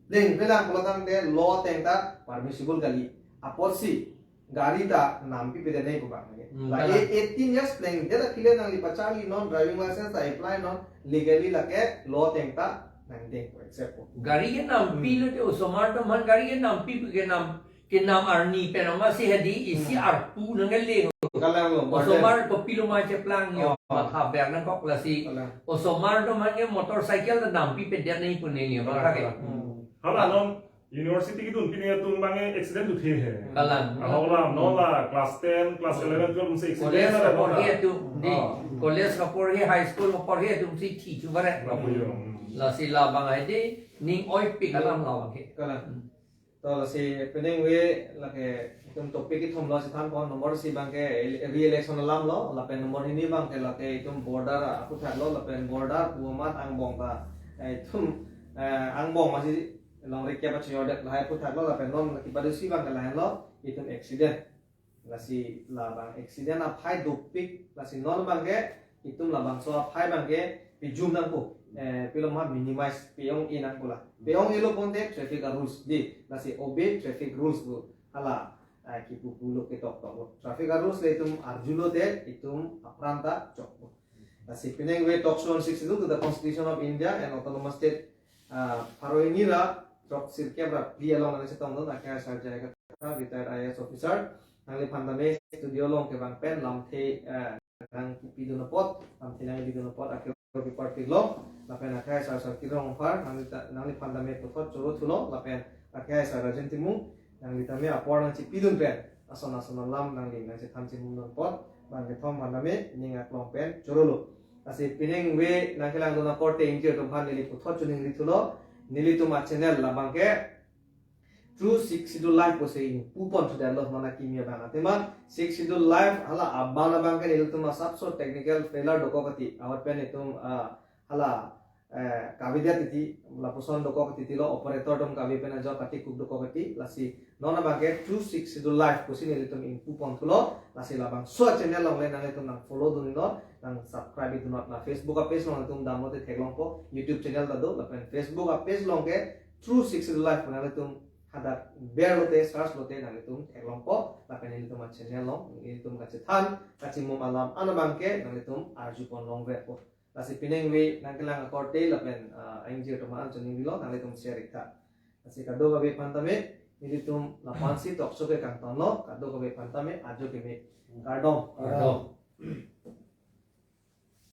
plengple lang pulo tangte law ateng ta permissible kali. Apotsi gari ta nampipedet nangji pu abang ke. Hmm, La kalang. e-, eighteen years plengdet akhile nangli pacharli non, driving license ta apply non, legally lake law ateng ta nangdengpo, accept po. Gari ke nampi Hmm. lote osomar atum aphan gari ke nampi, kenam, kenam arni pen amatsi hedi isi Hmm. arpu nangkele. Kalang lo, burden. Osomar kopilo ma cheplang jo, Oh. matha ber nangkok lasi. Kalang. Osomar atum aphan ke motorcycle ta nampipedet nangji pu neli Kalang, matha ke. kalang. Hmm. Hala non university kedun pini atum abang ke accident dothe he. Kalang. Ahok alam, non la class ten, class eleven, twelve si accident College ada kaporhe kota. atum, di, Oh. college kaporhe, high school kaporhe atum si thi chubaret. Lapu jo. Hmm. Lasi labang hedi ning oipik alam labang ke. Kalang. Hmm. To lasi penang ave lake itum topic kethom lo si thanpon, number isi abang ke ele-, re-election alam lo, lapen number hini abang ke lake itum border aphuthak lo, lapen border pu amat angbong ta, eh, itum, eh, angbong amatsi longri kep achoyor det lahai aphuthak lo, lapen non kipadusi abang ke lahenlo, itum accident. Lasi labang accident aphai dopik, lasi non abang ke itum labangso aphai abang ke pejum nangpo, eh, pilo ma minimize pe-ong-e nangpo la. Pe-ong-elo ponte traffic a-rules di, lasi obey traffic rules pu hala, eh, kipu pulo ketoktok lo. Traffic a-rules le itum arjulo te itum apran ta chokpo. Lasi penang ave talk show on Sixth Schedule to the Constitution of India and Autonomous State, ah, pharo hini ra throk sirkep ra phli along nangchetongdun akhai Sar J I Kathar, retired I A S officer. Nangliphan tame studio along kevang pen lamthe, ah, nangkipidun apot, lamthe nanglipidun apot akero kiparpiklo, lapen akhai Sar Sarkir Rongphar, nangli ta, nangliphan tame puthot choro thulo, lapen akhai Sar Rajen Timung, nangli tame apor nangchipidun pen, ason ason alam nangli nangchethan chimundun apot, bang kethom aphan tame ning aklong pen chorolo. Lasi penang ave nangkelangdun akorte ingjir atum aphan neli puthot choningri thulo, nelitum a-channel labang ke True Sixth Schedule Live pusi ingpupon thudetlo non akimi abang. Athema Sixth Schedule Live hala aban abang ke nelitum asapso technical failure dokok kati. Ahut pen itum, ah, hala, eh, kavedet titi, lapuson dokok titi lo, operator atum kave pen ajok kati kuk dokok titi, lasi non abang ke True Sixth Schedule Live pusi nelitum ingpupon thulo, lasi labangso a-channel along le nanglitum nang follow dun non, nang subscribe dun non, la Facebook a-page along itum damlote theklongpo, YouTube channel ta do, lapen Facebook a-page along ke True Sixth Schedule Live pu nanglitum hadak berlote, search lote nanglitum theklongpo, lapen nelitum a-channel along, nelitum kachethan, kachimum alam an abang ke nanglitum arjupon longverpo. Lasi penang ave nangkelang akorte lapen, ah, ingjir atum aphan choningrilo, nanglitum share ik tha. Lasi kadokave aphan tame, nelitum la-ansi talk show ke kangtonlo, kadokave aphan tame ajo keme. Kardom. Kardom.